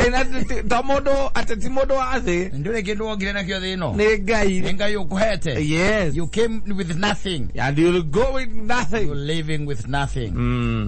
Ĩna to mũndũ atĩ ti mũndũ wa thĩ. Ndũrĩ kĩndũ wokire nakĩo thĩ ĩno. Nĩ Ngai. Nĩ Ngai ũkũhete. Yes. You came with nothing. And you'll go with nothing. You're living with nothing.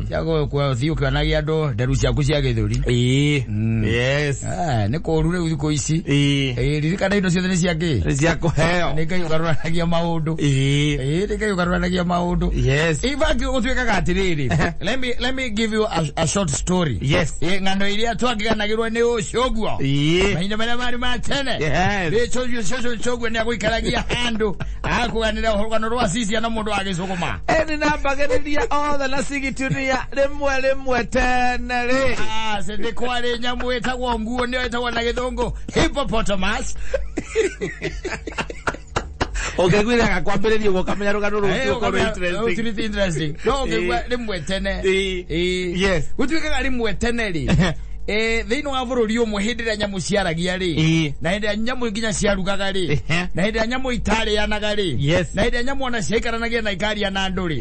Tiago thiĩ ũkĩonagia andũ nderu ciaku cia gĩthũri. Ĩĩ. Yes. Eh, nĩ kũũru rĩu thikũ ici. Ĩĩ. Ĩĩ, ririkana indo ciothe nĩ cia kĩ? Nĩ cia kũheo. Nĩ Ngai ũgarũranagia maũndũ. Ĩĩ. Ĩĩ, nĩ Ngai ũgarũranagia maũndũ. Yes. In fact, gũtuĩkaga atĩrĩrĩ, let me give you a short story. Yes. Ĩĩ, ng'ano iria twangĩganagĩrwo nĩ ũcio ũguo. Ĩĩ. Mahinda marĩa marĩ ma tene. Yes. Rĩcũcio nĩ agũikaragia handũ agakũganĩra rũgano rwa cicia na mũndũ wa gĩcũgũma. Ĩni nambagĩrĩria othe na cigitunia rĩmwe rĩmwe tene rĩ. Ah, nĩ kwarĩ nyamũ ĩtagwo nguo, nĩyo ĩtagwo na gĩthũngũ hippopotamus. Ũngĩiguire agakwambĩrĩria ũguo ũkamenya rũgano rũu Eh, rũkorwo ũkamenya- interesting. ũtirĩ interesting. No ũngĩigua rĩmwe tene. Ĩĩ. Ĩĩ. Yes. Gũtuĩkaga rĩmwe tene rĩ, thĩinĩ wa bũrũri ũmwe hĩndĩ ĩrĩa nyamũ ciaragia rĩ, Ĩĩ. na hĩndĩ ĩrĩa nyamũ nginya ciarugaga rĩ, na hĩndĩ ĩrĩa nyamũ itarĩanaga rĩ, na hĩndĩ ĩrĩa nyamũ ona ciaikaranagia na ikaria na andũ rĩ,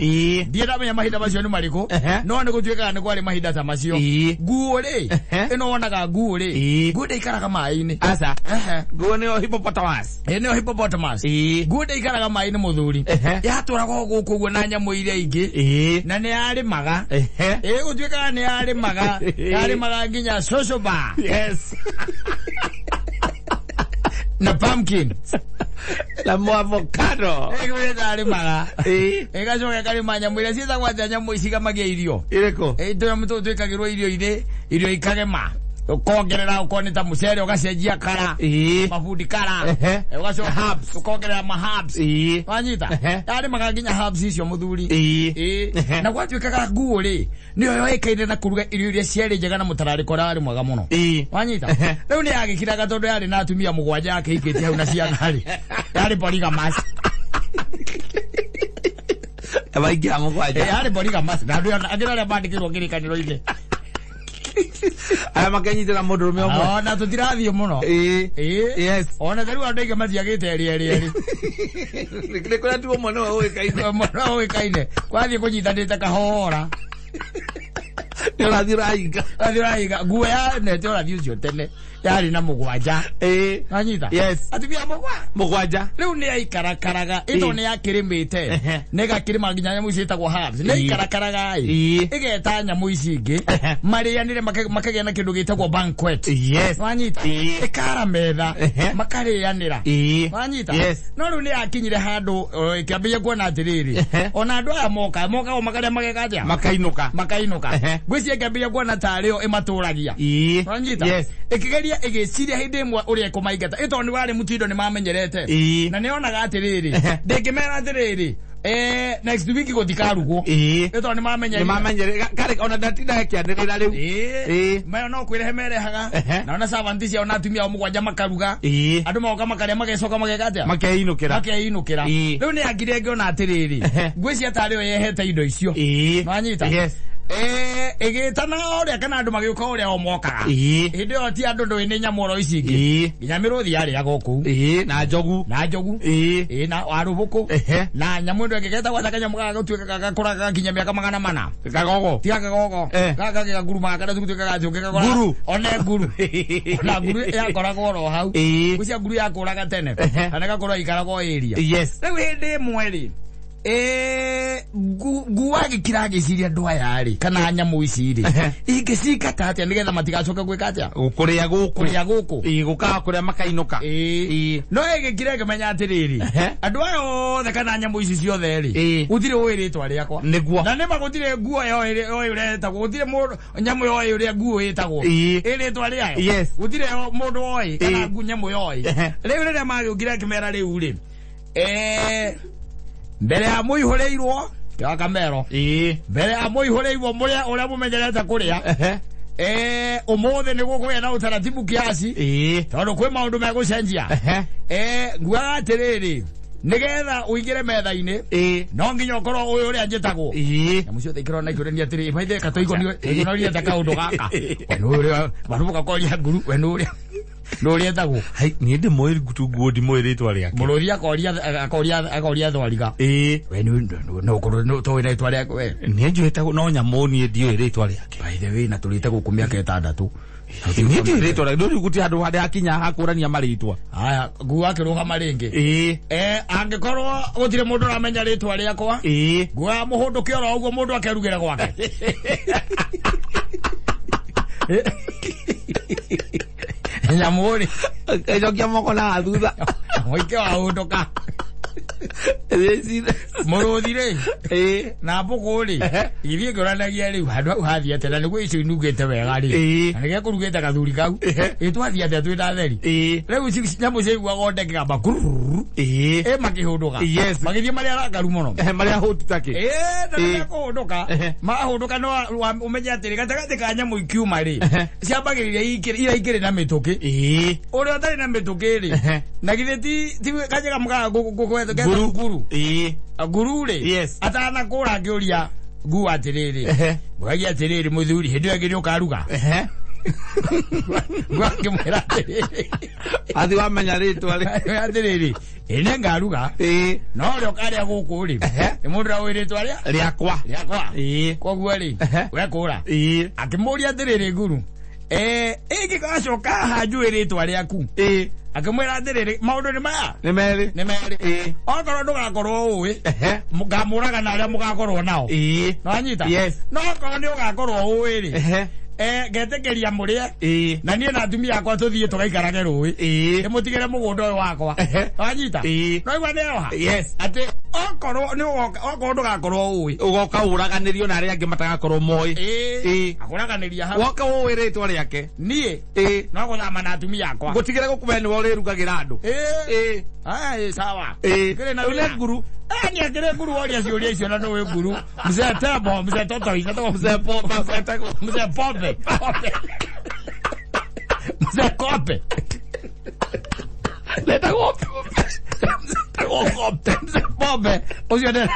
ndiĩ ndamenya mahinda macio nĩ marĩkũ, no nĩ gũtuĩkaga nĩ kwarĩ mahinda ta macio. Nguo rĩ, ĩno wonaga nguo rĩ, nguo ndĩikaraga maĩ-inĩ. Aca. Ehe. Nguo nĩyo hippopotamus. Ĩ, nĩyo hippopotamus. Nguo ndĩikaraga maĩ-inĩ, mũthuri. Yatũraga o gũkũ ũguo na nyamũ iria ingĩ, na nĩ yarĩmaga. Ĩ, gũtuĩkaga nĩ yarĩmaga, yarĩmaga nginya social bar na pumpkin. Na mo avocado. Ĩ, yarĩmaga. Ĩgacoka ĩkarĩma nyamũ iria ciĩtagwo atĩa, nyamũ ici igamagia irio? Irĩkũ? Ĩ, tũnyamũ tũu twĩkagĩrwo irio-inĩ, irio ikagema, ũkongerera okorwo nĩ ta mũcere ũgacenjia kara, mabundi kara. Ũgacoka herbs, ũkongerera ma herbs. Wanyita? Yarĩmaga nginya herbs icio, mũthuri. Ĩĩ. Na gwatuĩkaga nguo rĩ, nĩyo yoĩkaine na kũruga irio iria ciarĩ njega na mũtararĩko ũrĩa warĩ mwega mũno. Wanyita? Rĩu nĩ yagĩkiraga tondũ yarĩ na atumia mũgwanja akĩhikĩtie hau na ciana rĩ, yarĩ polygamous. Maingĩra mũgwanja. Ĩ, yarĩ polygamous na andũ angĩ arĩa mandĩkĩrwo kĩrĩkanĩro-inĩ. Aya makenyitĩra mũndũrũme ũmwe. Ona tũtirathiĩ mũno. Ĩĩ. Ona ta rĩu andũ aingĩ matiagĩte erĩ erĩ erĩ. Nĩ kũrĩa tu ũmwe nĩwe ũĩkaine. Mũno ũĩkaine kwathiĩ kũnyitanĩte kahora. Nĩ ũrathiĩ ũrahinga. Ũrathiĩ ũrahinga nguo ya nete ũrathiĩ ũcio tene yarĩ na mũgwanja. Wanyita? Yes. Atumia mũgwa Mũgwanja. Rĩu nĩ yaikarakaraga ĩto nĩ yakĩrĩmĩte, nĩ ĩgakĩrĩma nginya nyamũ ici ĩtagwo herbs, nĩ ikarakaraga ĩ, ĩgeta nyamũ ici ingĩ marĩanĩre, makagĩa na kĩndũ gĩtagwo banquet. Wanyita? Ĩkara metha, makarĩanĩra. Wanyita? Yes. No rĩu nĩ yakinyire handũ ĩkĩambĩrĩria kuona atĩrĩrĩ, ona andũ aya moka moka o makarĩa mageka atĩa? Makainũka. Makainũka. Ngwĩciria ĩkĩambĩrĩria kuona tarĩ o ĩmatũragia. Wanyita? Yes. Ĩkĩgeria, ĩgĩciria hĩndĩ ĩmwe ũrĩa ĩkũmaingata ĩ, tondũ nĩ warĩ mũtindo, nĩ mamenyerete. Na nĩ yonaga atĩrĩrĩ, ndĩngĩmera atĩrĩrĩ, next week gũtikarugwo, ĩ, tondũ nĩ mamenyerire. Nĩ mamenyere karĩ ona ndatinda kĩanĩrĩra rĩu. Mayo no kwĩrehe merehaga. Na ona servant ciao na atumia ao mũgwanja makaruga, andũ magoka makarĩa, magecoka mageka atĩa? Makeinũkĩra. Makeinũkĩra. Rĩu nĩ yakire ĩngĩona atĩrĩrĩ, ngwĩciria tarĩ yo yehete indo icio. Nwanyita? Yes. Ĩgĩtana ũrĩa kana andũ magĩũka ũrĩa o mokaga. Hĩndĩ ĩyo ti andũ, ndũĩ nĩ nyamũ oro ici ingĩ. Nginya mĩrũthi yarĩaga o kũu. Na njogu. Na njogu. Ĩĩ, na warũbũkũ. Na nyamũ ĩno ĩngĩ getagwo atĩa, kanyamũ gaka gũtuĩkaga gakũraga gakinya mĩaka 400? Kagogo. Tiga kagogo. Gaka gĩgakurumaga karĩa tũtuĩkaga atĩ ũngĩgakora. Nguru. One nguru, ona nguru yakoragwo oro hau. Gwĩcia nguru yakũraga tene, kana ĩgakorwo ĩikaraga o area. Rĩu hĩndĩ ĩmwe rĩ, nguo agĩkira agĩciria andũ aya rĩ, kana nyamũ ici rĩ, ingĩcingata atĩa nĩgetha matigacoke gwĩka atĩa? Kũrĩa gũkũ. Kũrĩa gũkũ. Ĩĩ, gũkaga kũrĩa makainũka. Ĩĩ. No ĩgĩkira ĩkĩmenya atĩrĩrĩ, andũ aya othe kana nyamũ ici ciothe rĩ, gũtirĩ ũĩ rĩtwa rĩakwa. Na nĩma gũtirĩ nguo yoĩ ũrĩa ĩtagwo, gũtirĩ mũndũ nyamũ yoĩ ũrĩa nguo ĩtagwo. Ĩ rĩtwa rĩayo. Gũtirĩ mũndũ oĩ kana nyamũ yoĩ. Rĩu rĩrĩa magĩũkire akĩmera rĩu rĩ, mbere ya mũihũrĩirwo kĩwa kamero, mbere ya mũihũrĩirwo mũrĩa ũrĩa mũmenyerete kũrĩa, ũmũthĩ nĩ gũkũgĩa na ũtaratibu kiasi, tondũ kwĩ maũndũ megũcenjia. Nguaga atĩrĩrĩ, nĩgetha ũingĩre metha-inĩ, no nginya ũkorwo ũyũ ũrĩa njĩtagwo. Nyamũ ciothe ikĩrona ikĩũrania atĩrĩ, maithe katũigonioria ta kaũndũ gaka, we nĩ ũrĩa marũmũka koria nguru, we nĩ ũrĩa nĩ ũrĩa etagwo? Hai, niĩ ndĩmũĩ nguo, ndimũĩ rĩtwa rĩake. Mũrũthi akoria thwariga, we nĩ ũkorwo toĩ na rĩtwa rĩake we? Nĩ njũĩte no nyamũ niĩ ndiũĩ rĩtwa rĩake. By the way, na tũrĩte gũkũ mĩaka 6. Niĩ ndiũĩ rĩtwa rĩu rĩu gũtirĩ handũ harĩa hakinya hakũrania marĩtwa. Haya, nguo akĩrũgama rĩngĩ. Ĩĩ. Angĩkorwo gũtirĩ mũndũ ũramenya rĩtwa rĩakwa, Ĩĩ. nguo ya mũhũndũke oro ũguo mũndũ akerugĩra gwake. Nyamũ rĩ, Ĩcokia moko na thutha. mũike wahũndũka. Mũrũthi rĩ, Ĩĩ. na mbũkũ rĩ, ithiĩ ngĩũranagia rĩu handũ hau hathiĩ atĩa na nĩguo icio inungĩte wega rĩ, Ĩĩ. na nĩgekũrugĩte gathuri kau, ĩ twathiĩ atĩa twĩ na theri. Ĩĩ. Rĩu nyamũ ciaiguaga o ndeke kamba kurururu, Ĩĩ. ĩ makĩhũndũka. Yes. Magĩthiĩ marĩ arakaru mũno. Marĩa hũtu takĩ. Ĩĩ, na Ĩĩ. nĩmekũhũndũka. Ehe. Mahũndũka no ũmenye atĩrĩ, gatagatĩ ka nyamũ ikiuma rĩ, Ehe. ciambagĩrĩria iria ikĩrĩ na mĩtũkĩ. Ĩĩ. Ũrĩa ũtarĩ na mĩtũkĩ rĩ, Ehe. na githĩ ti kanyega mũkaga Nguru. nguru. Ĩĩ. Nguru rĩ, Yes. atanakũra ngĩũria nguu atĩrĩrĩ, Ehe. ngũragia atĩrĩrĩ mũthuri, hĩndĩ ĩyo ĩngĩ nĩũkaruga. Ehe. Nguu akĩmwĩra atĩrĩrĩ, Athi wamenya rĩtwa rĩ. atĩrĩrĩ, ĩ nĩngaruga, Ĩĩ. no ũrĩa ũkarĩa gũkũ rĩ, Ehe. nĩ mũndũ ũrĩa ũĩ rĩtwa rĩa Rĩakwa. rĩakwa. Ĩĩ. Koguo rĩ, Ehe. wekũra. Ĩĩ. Akĩmũria atĩrĩrĩ nguru, ĩngĩgacoka haha njũĩ rĩtwa rĩaku. Ĩĩ. Akĩmwĩra atĩrĩrĩ, maũndũ nĩ maya? Nĩ merĩ. Nĩ merĩ. Ĩĩ. Okorwo ndũgakorwo ũĩ, Ehe. ngamũraga na arĩa mũgakorwo nao. Ĩĩ. Nĩwanyita? Yes. No okorwo nĩ ũgakorwo ũĩ rĩ, Ehe. ngetĩkĩria mũrĩe, Ĩĩ. na niĩ na atumia akwa tũthiĩ tũgaikarage rũĩ. Ĩĩ. Ndĩmũtigĩre mũgũnda ũyũ wakwa. Ehe. Nĩwanyita? Ĩĩ. No igua nĩoha? Yes. Atĩ okorwo nĩ ũgoka, okorwo ndũgakorwo ũĩ. Ũgoka ũraganĩrio na arĩa angĩ matagakorwo moĩ. Ĩĩ. Ĩĩ. Akũraganĩria hau. Woka ũĩ rĩtwa rĩake. Niĩ Ĩĩ. no gũthama na atumia akwa. Ngũtigĩre gũkũmenya nĩwe ũrĩrugagĩra andũ. Ĩĩ. Ĩĩ. Aya, sawa. Ĩĩ. Kĩrĩ na Rĩu nĩ wĩra. nguru. Ni akĩrĩ nguru woria ciũria icio na nĩũĩ nguru. Mzee Tembo, mzee Totoi, Mzee Pombe, mzee Tego. Mzee Pombe. Pombe. Mzee Kope. Letagwo Mzee Kope. Mzee Pombe. Ũcio nĩ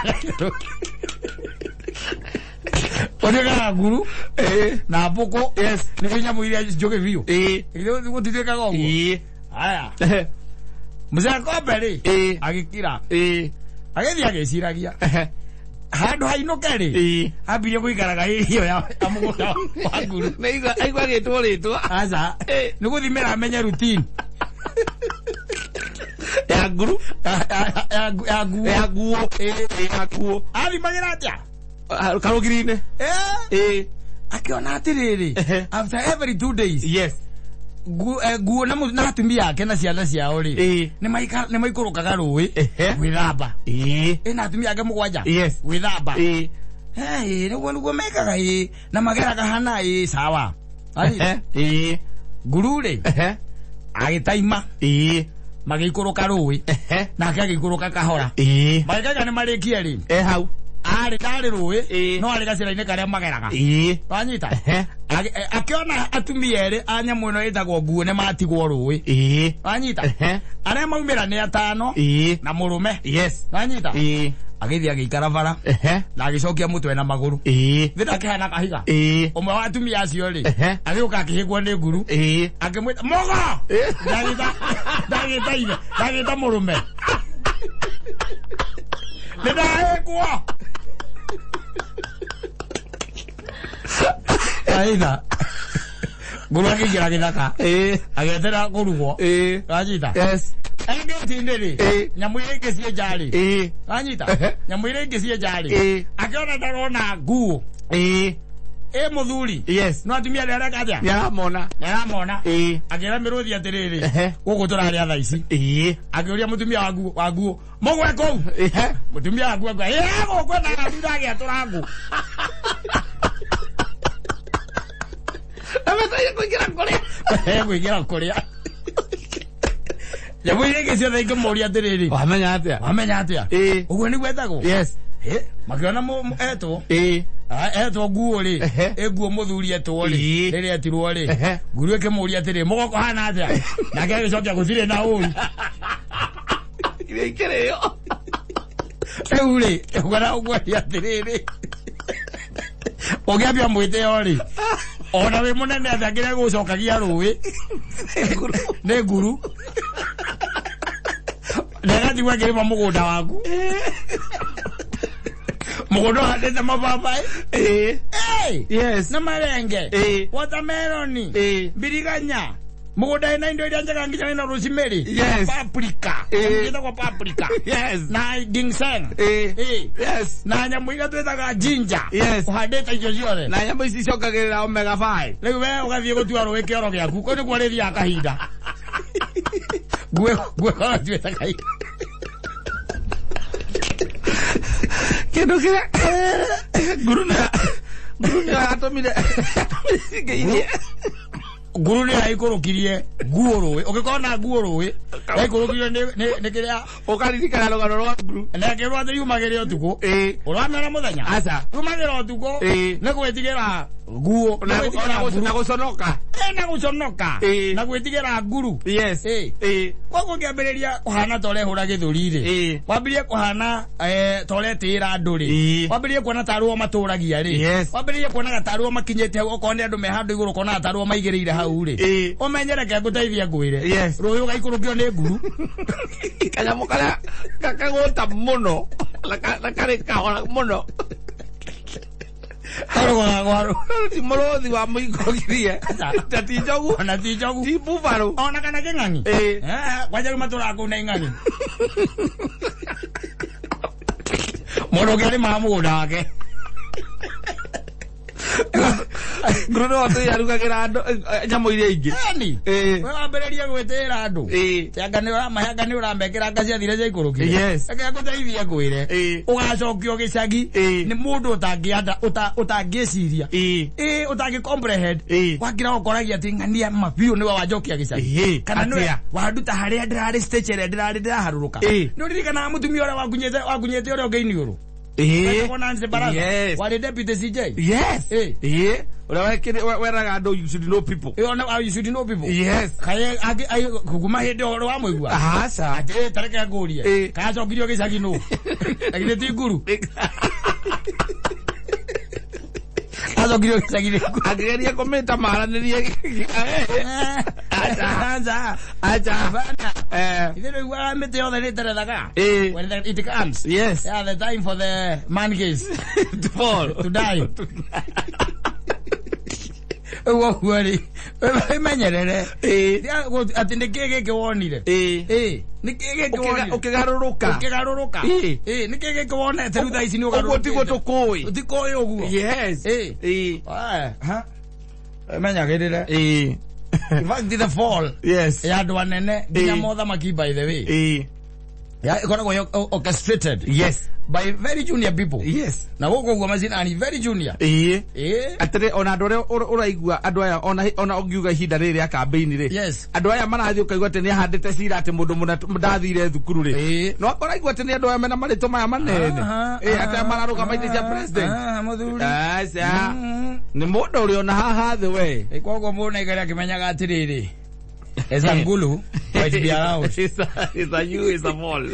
Ũrĩgaga nguru Ĩĩ. na mbũkũ. Yes. Nĩcio nyamũ iria njũgĩ biũ. Ĩĩ. Gũtituĩkaga ũguo. Ĩĩ. Aya. Ehe. Mzee Kombe rĩ, Ĩĩ. agĩkira. Ĩĩ. Agĩthiĩ agĩciragia. Ehe. Handũ hainũke rĩ, Ĩĩ. ambirie gũikaraga ĩrio ya mũgũnda wa nguru. Nĩ aigua agĩtwo rĩtwa. Aca, Ĩĩ. nĩ gũthimĩra amenye routine Ya nguru. ya nguo. Ya nguo. Ĩĩ. Ya nguo. Athimagĩra atĩa? Karũgiri-inĩ. Ĩĩ. Ĩĩ. Akĩona atĩrĩrĩ, Ehe. after every 2 days, Yes. nguo na atumia ake na ciana ciao rĩ, Ĩĩ. nĩ maikũrũkaga rũĩ Ehe. gwĩthamba. Ĩĩ. Ĩna atumia ake mũgwanja Yes. gwĩthamba. Ĩĩ. Ĩĩ, nĩguo mekaga ĩĩ, na mageraga hana ĩĩ, sawa. Ehe. Ĩĩ. Nguru rĩ, Ehe. agĩtaima Ĩĩ. magĩikũrũka rũĩ, Ehe. nake agĩikũrũka kahora. Ĩĩ. Magĩkaiga nĩ marĩkie rĩ, E hau. arĩ ndarĩ rũĩ, Ĩĩ. no arĩ gacĩra-inĩ karĩa mageraga. Ĩĩ. Wanyita? Ehe. Akĩona atumia erĩ a nyamũ ĩno ĩtagwo nguo nĩ matigwo rũĩ. Ĩĩ. Wanyita? Ehe. Arĩa maumĩra nĩ atano Ĩĩ. na mũrũme. Yes. Wanyita? Ĩĩ. Agĩthiĩ agĩikara bara Ehe. na agĩcokia mũtwe na magũrũ. Ĩĩ. Thĩ ndakĩhana kahiga. Ĩĩ. Ũmwe wa atumia acio rĩ, Ehe. agĩũka akĩhĩngwo nĩ nguru. Ĩĩ. Akĩmwĩta Mũgo! Ĩĩ. Ndagĩta ithe, ndagĩta mũrũme. Nĩ ndahĩngwo. Aitha. Nguru akĩingĩra gĩthaka. Ĩĩ. Agĩetera kũrugwo. Ĩĩ. Wanyita? Yes. Engĩti-inĩ rĩ, Ĩĩ. nyamũ iria ingĩ ciĩ nja rĩ. Ĩĩ. Wanyita? Ehe. Nyamũ iria ingĩ ciĩ nja rĩ. Ĩĩ. Akĩona ndarona nguo. Ĩĩ. Ĩ mũthuri. Yes. No atumia arĩa areka atĩa? Nĩaramona. Nĩaramona. Ĩĩ. Akĩra mĩrũthi atĩrĩrĩ, Ehe. gũkũ tũrarĩa thaa ici. Ĩĩ. Akĩũria mũtumia wa nguo, mũgwe kũu? Ehe. Mũtumia wa nguo akauga, ĩĩ gũkũ ena gathura agĩatũra ngũ. Ameteire kũingĩra kũrĩa. Kũingĩra kũrĩa. Nyamũ iria ingĩ ciothe ikĩmũria atĩrĩrĩ, Wamenya atĩa? wamenya atĩa? Ĩĩ. Ũguo nĩguo etagwo? Yes. Ĩ, makĩona etwo. Ĩĩ. Etwo nguo rĩ, Ehe. ĩ nguo mũthuri etwo rĩ, Ĩĩ. rĩrĩa etirwo rĩ, Ehe. nguru ĩkĩmũria atĩrĩ, mũgoko hana atĩa? Nake agĩcokia gũtirĩ na ũru. Iria ikĩrĩo. Rĩu rĩ, ũgana ũgwaria atĩrĩrĩ, ũngĩambia mwĩtĩo rĩ, ona wĩ mũnene atĩa kĩrĩa gũcokagia rũĩ nĩ nguru. Na ĩgatigwo ĩkĩrĩma mũgũnda waku. Mũgũnda ũhandĩte mababaĩ. Ĩĩ. Yes. Na marenge. Ĩĩ. Watermelon. Ĩĩ. Biriganya. Mũgũnda ĩna indo iria njega nginya ĩna rosemary. Yes. Paprika. Ĩĩ. Ĩtagwo paprika. Yes. Na ginseng. Ĩĩ. Ĩĩ. Yes. Na nyamũ iria twĩtaga ginger. Yes. Ũhandĩte icio ciothe. Na nyamũ ici icokagĩrĩra omega 5. Rĩu we ũgathiĩ gũtua rũĩ kĩoro gĩaku. Kũu nĩkuo rĩthiaga kahinda. Ngue ũgatuĩte kahinda. Kĩndũ kĩrĩa nguru nĩ yatũmire ngeirie. Nguru nĩ yaikũrũkirie nguo rũĩ. Ũngĩkorwo nguo rũĩ, yaikũrũkirio nĩ kĩrĩa Ũkaririkana rũgano rwa nguru. na kĩrwo atĩ yumagĩre ũtukũ. Ĩĩ. Ũramĩona mũthenya? Aca. Yumagĩra ũtukũ. Ĩĩ. Nĩ gwĩtigĩra nguo. Na Nĩ gwĩtigĩra nguru. na gũconoka. Na gũconoka. Ĩĩ. Na gwĩtigĩra nguru. Yes. Ĩĩ. Ĩĩ. Koguo ũngĩambĩrĩria kũhana ta ũrehũra gĩthũri rĩ. Ĩĩ. Wambĩrĩrie kũhana ta ũretĩĩra andũ rĩ. Ĩĩ. Wambĩrĩrie kuona ta arĩ o matũragia rĩ. Yes. Wambĩrĩrie kuonaga ta arĩ o makinyĩte hau okorwo nĩ andũ me handũ igũrũ ũkonaga ta arĩ o maigĩrĩire hau rĩ. Ĩĩ. Ũmenye reke ngũteithie ngwĩre. Yes. Rũĩ ũgaikũrũkio nĩ nguru. Kanyamũ karĩa kagũta mũno na karĩ kahora mũno. Karũgũraga gwa rũĩ. Ti mũrũthi wa mũikũrũkirie. Ta ti njogu. Ona ti njogu. Ti buffalo. Ona kana kĩng'ang'i. Ĩĩ. Kwanja rĩu matũraga kũu na ing'ang'i. Mũndũ ũngĩ arĩmaga mũgũnda wake. Nguru no yarugagĩra andũ nyamũ iria ingĩ. Ĩni. Ĩĩ. We wambĩrĩrie gwĩtĩĩra andũ. Ĩĩ. Anga nĩ ũramahe anga nĩ ũramekĩra anga ciathire ciaikũrũkire. Yes. Reke ngũteithie ngwĩre. Ĩĩ. Ũgacokio gĩcagi Ĩĩ. nĩ mũndũ ũtangĩciria. Ĩĩ. Ĩĩ ũtangĩ comprehend. Ĩĩ. Wakira ũkoragia atĩ ng'ania mabiũ nĩwe wanjokia gĩcagi. Ĩĩ. Kana nĩwe Atĩa? wanduta harĩa ndĩrarĩ stage ĩrĩa ndĩrarĩ ndĩraharũrũka. Ĩĩ. Nĩ ũririkanaga mũtumia ũrĩa wakunyĩte ũrĩa ũngĩ iniũrũ? Ĩĩ. Nancy Baraza. Yes. Warĩ deputy CJ. Yes. Ĩĩ. Ĩĩ. Ũrĩa weraga andũ you should know people. Ĩyo no you should know people. Yes. Kaye angĩ kuma hĩndĩ ũhoro wa mũigua. Aca. Atĩ tareke ngũrie. Ĩĩ. Kayacokirio gĩcagi nũ? Na githĩ ti nguru? Acokirio gĩcagi nĩ nguru. Akĩgeria kũmĩta maranĩrie. Aca. Aca. Aca. Bana. Eh. Ithuĩ nĩũiguaga mĩtĩ yothe nĩ ĩterethaga. Ĩĩ. When it comes. Yes. Yeah, the time for the man case To fall. to die. Ũguo ũguo rĩ, wĩmenyerere. Ĩĩ. Atĩ nĩ kĩĩ gĩkĩ wonire? Ĩĩ. Ĩĩ. Nĩ kĩĩ gĩkĩ wonire? Ũkĩgarũrũka. Ũkĩgarũrũka. Ĩĩ. Ĩĩ, nĩ kĩĩ gĩkĩ wonete rĩu thaa ici nĩ Ũguo tiguo ũgarũrũkĩte? tũkũĩ. Tũtikũĩ ũguo. Yes. Ĩĩ. Ĩĩ. Ha? Menyagĩrĩre. Ĩĩ. In fact, the fall Yes. ya andũ anene nginya Ĩĩ. mothamaki by the way. Ĩĩ. Ya ĩkoragwo orchestrated Yes. by very junior people. Yes. Na gũkũ ũguo macinani very junior. Ĩĩ. Ĩĩ. Atĩrĩ ona andũ arĩa ũraigua andũ aya ona ũngiuga ihinda rĩrĩ rĩa kambĩini rĩ. Yes. Andũ aya marathiĩ ũkaigua atĩ nĩ ahandĩte cira atĩ mũndũ mũna ndathire thukuru rĩ. Ĩĩ. No ũraigua atĩ nĩ andũ aya mena marĩtwa maya manene. Ĩĩ atĩ aya mararũgama itĩ cia president. Mũthuri. Aca. Nĩ mũndũ ũrĩ ona haha thĩ we. Ĩ koguo mũndũ naikare akĩmenyaga atĩrĩrĩ. As a ngulu might be around. It's a you, it's a mall.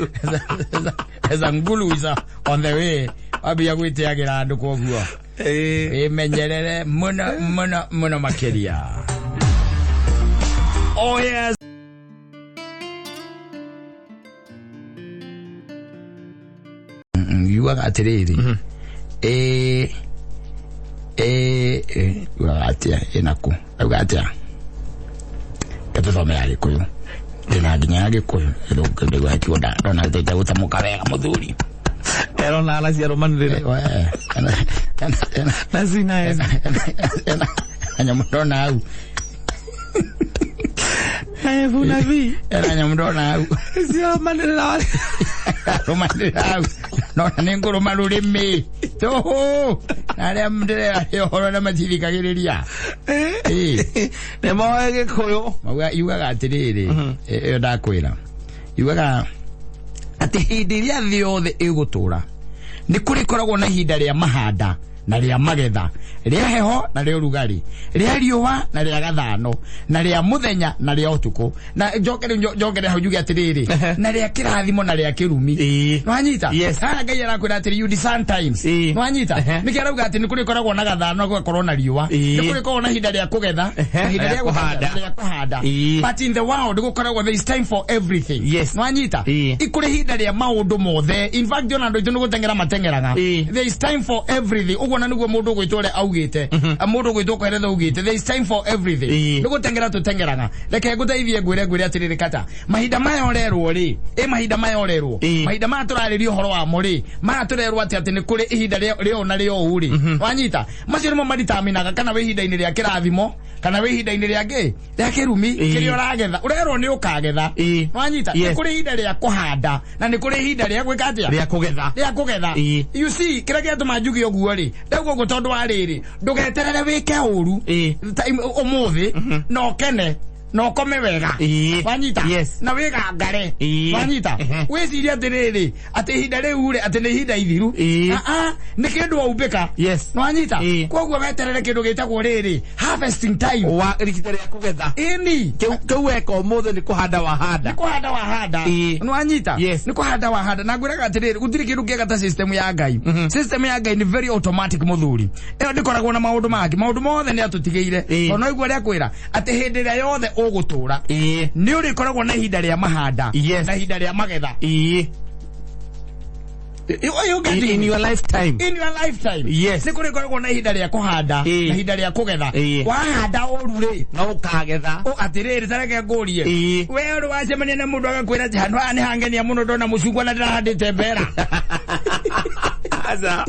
As a ngulu is on the way. Wambia gwĩtĩagĩra andũ koguo. Ĩĩ. Wĩmenyerere mũno mũno mũno makĩria. Oh yes. Yugaga atĩrĩrĩ. Ĩĩ ĩĩ yugaga atĩa ĩnaku? Yugaga atĩa? Tũthome ya Gĩkũyũ. Ndĩna nginya ya Gĩkũyũ. Ndĩgwa kiugo ndona gũtamũka wega mũthuri. Erona ala ciarũmanĩrĩra. Na cina Ena nyamũ ndona hau. Ebu nabii. Ena nyamũ ndona hau. Ciarũmanĩrĩra. Rũmanĩrĩra hau. Nona nĩ ngũrũma rũrĩmĩ. Tũhũ. Na arĩa ndĩreraria ũhoro na matithikagĩrĩria. Ĩĩ. Nĩ moe Gĩkũyũ. Mauga yugaga atĩrĩrĩ, ĩyo ndakwĩra. Yugaga atĩ hĩndĩ ĩrĩa thĩ yothe ĩgũtũra nĩ kũrĩkoragwo na ihinda rĩa mahanda na rĩa magetha, rĩa heho na rĩa ũrugarĩ, rĩa riũa na rĩa gathano, na rĩa mũthenya na rĩa ũtukũ. Na njokere hau njuge atĩrĩrĩ, na rĩa kĩrathimo na rĩa kĩrumi. Nĩwanyita? Haha Ngai arakwĩra atĩrĩ, you discern times. Nĩwanyita? Nĩkĩo arauga atĩ nĩ kũrĩkoragwo na gathano, gũgakorwo na riũa, nĩ kũrĩkoragwo na ihinda rĩa kũgetha, na ihinda rĩa kũhanda. But in the world gũkoragwo there is time for everything. Nĩwanyita? Ikũrĩ ihinda rĩa maũndũ mothe. In fact ona andũ aitũ nĩ gũteng'era mateng'eraga. There is time for everything. Ũguo na nĩguo mũndũ ũgwĩtwo ũrĩa augĩte, mũndũ ũgwĩtwo Koheletha augĩte, there is time for everything. Nĩ gũteng'era tũteng'eraga. Reke ngũteithie ngwĩre atĩrĩrĩ, kata mahinda maya ũrerwo rĩ, mahinda maya ũrerwo, mahinda maya tũrarĩria ũhoro wamo rĩ, maya tũrerwo atĩ nĩ kũrĩ ihinda rĩa ũũ na rĩa ũũ rĩ. Wanyita? Macio nĩmo maditaminaga kana wĩ ihinda-inĩ rĩa kĩrathimo kana wĩ ihinda-inĩ rĩa kĩ, rĩa kĩrumi, kĩrĩa ũragetha. Ũrerwo nĩ ũkagetha. Wanyita? Nĩ kũrĩ ihinda rĩa kũhanda na nĩ kũrĩ ihinda rĩa gwĩka atĩa? Rĩa kũgetha. Rĩa kũgetha. You see, kĩrĩa gĩatũma njuge ũguo rĩ, ndauga ũguo tondũ wa rĩrĩ, ndũgeterere wĩke ũru ũmũthĩ na ũkene na ũkome wega. Wanyita? Na wĩgangare. Wanyita? Wĩcirie atĩrĩrĩ, atĩ ihinda rĩu rĩ, atĩ nĩ ihinda ithiru. Nĩ kĩndũ waumbĩka. Wanyita? Koguo weterere kĩndũ gĩtagwo rĩrĩ, harvesting time. Wa ihinda rĩa kũgetha. Ĩni. Kĩu weka ũmũthĩ nĩ kũhanda wahanda. Nĩ kũhanda wahanda. Nĩwanyita? Nĩ kũhanda wahanda. Na ngwĩraga atĩrĩrĩ, gũtirĩ kĩndũ kĩega ta system ya Ngai. System ya Ngai nĩ very automatic mũthuri. Ĩyo ndĩkoragwo na maũndũ mangĩ. Maũndũ mothe nĩ atũtigĩire. Tondũ no igua rĩa kwĩra atĩ hĩndĩ ĩrĩa yothe ũgũtũra, nĩ ũrĩkoragwo na ihinda rĩa mahanda na ihinda rĩa magetha. In your lifetime. In your lifetime. Nĩ kũrĩkoragwo na ihinda rĩa kũhanda na ihinda rĩa kũgetha. Wahanda ũru rĩ, no ũkagetha. Atĩrĩrĩ, ta reke ngũrie. We ũrĩ wacemania na mũndũ agakwĩra atĩ handũ haha nĩ hangenia mũno ndona mũcungwa na ndĩrahandĩte mbera. Aca.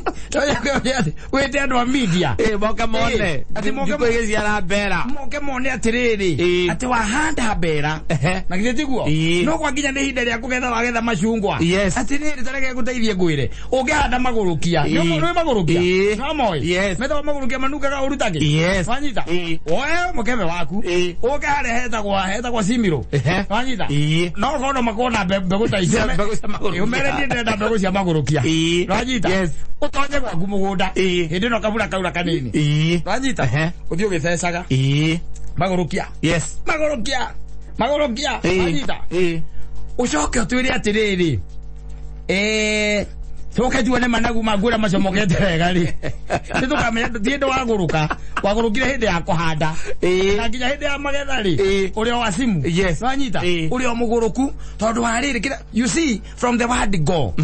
Wĩte andũ a media. Moke mone. Atĩ moke Thikũ igĩciara mbera. Moke mone atĩrĩrĩ, atĩ wahanda mbera. Na githĩ tiguo? No kwa nginya nĩ ihinda rĩa kũgetha wagetha macungwa. Atĩrĩrĩ, ta reke ngũteithie ngwĩre. Ũngĩhanda magũrũkia. Nĩ magũrũkia? No moĩ? Metagwo magũrũkia manungaga ũru ta kĩ? Wanyita? Woe mũkebe waku. Ũke harĩa hetagwo Simiro. Wanyita? No ũkorwo no makorwo na mbegũ ta icio. Mbegũ cia magũrũkia. Ũmere niĩ ndĩrenda mbegũ cia magũrũkia. Wanyita? Ũtonye gwaku mũgũnda. Hĩndĩ ĩno kabura kaura kanini. Wanyita? Ũthiĩ ũgĩthecaga. Magũrũkia. Magũrũkia. Magũrũkia. Wanyita? Ũcoke ũtwĩre atĩrĩrĩ, coke tuone managu maku ũrĩa macomokete wega rĩ. Nĩ tũkamenya ti hĩndĩ wagũrũka, wagũrũkire hĩndĩ ya kũhanda. Na nginya hĩndĩ ya magetha rĩ, ũrĩ o wacimu. Wanyita? Ũrĩ o mũgũrũku, tondũ wa rĩrĩ, kĩrĩa, you see, from the word go.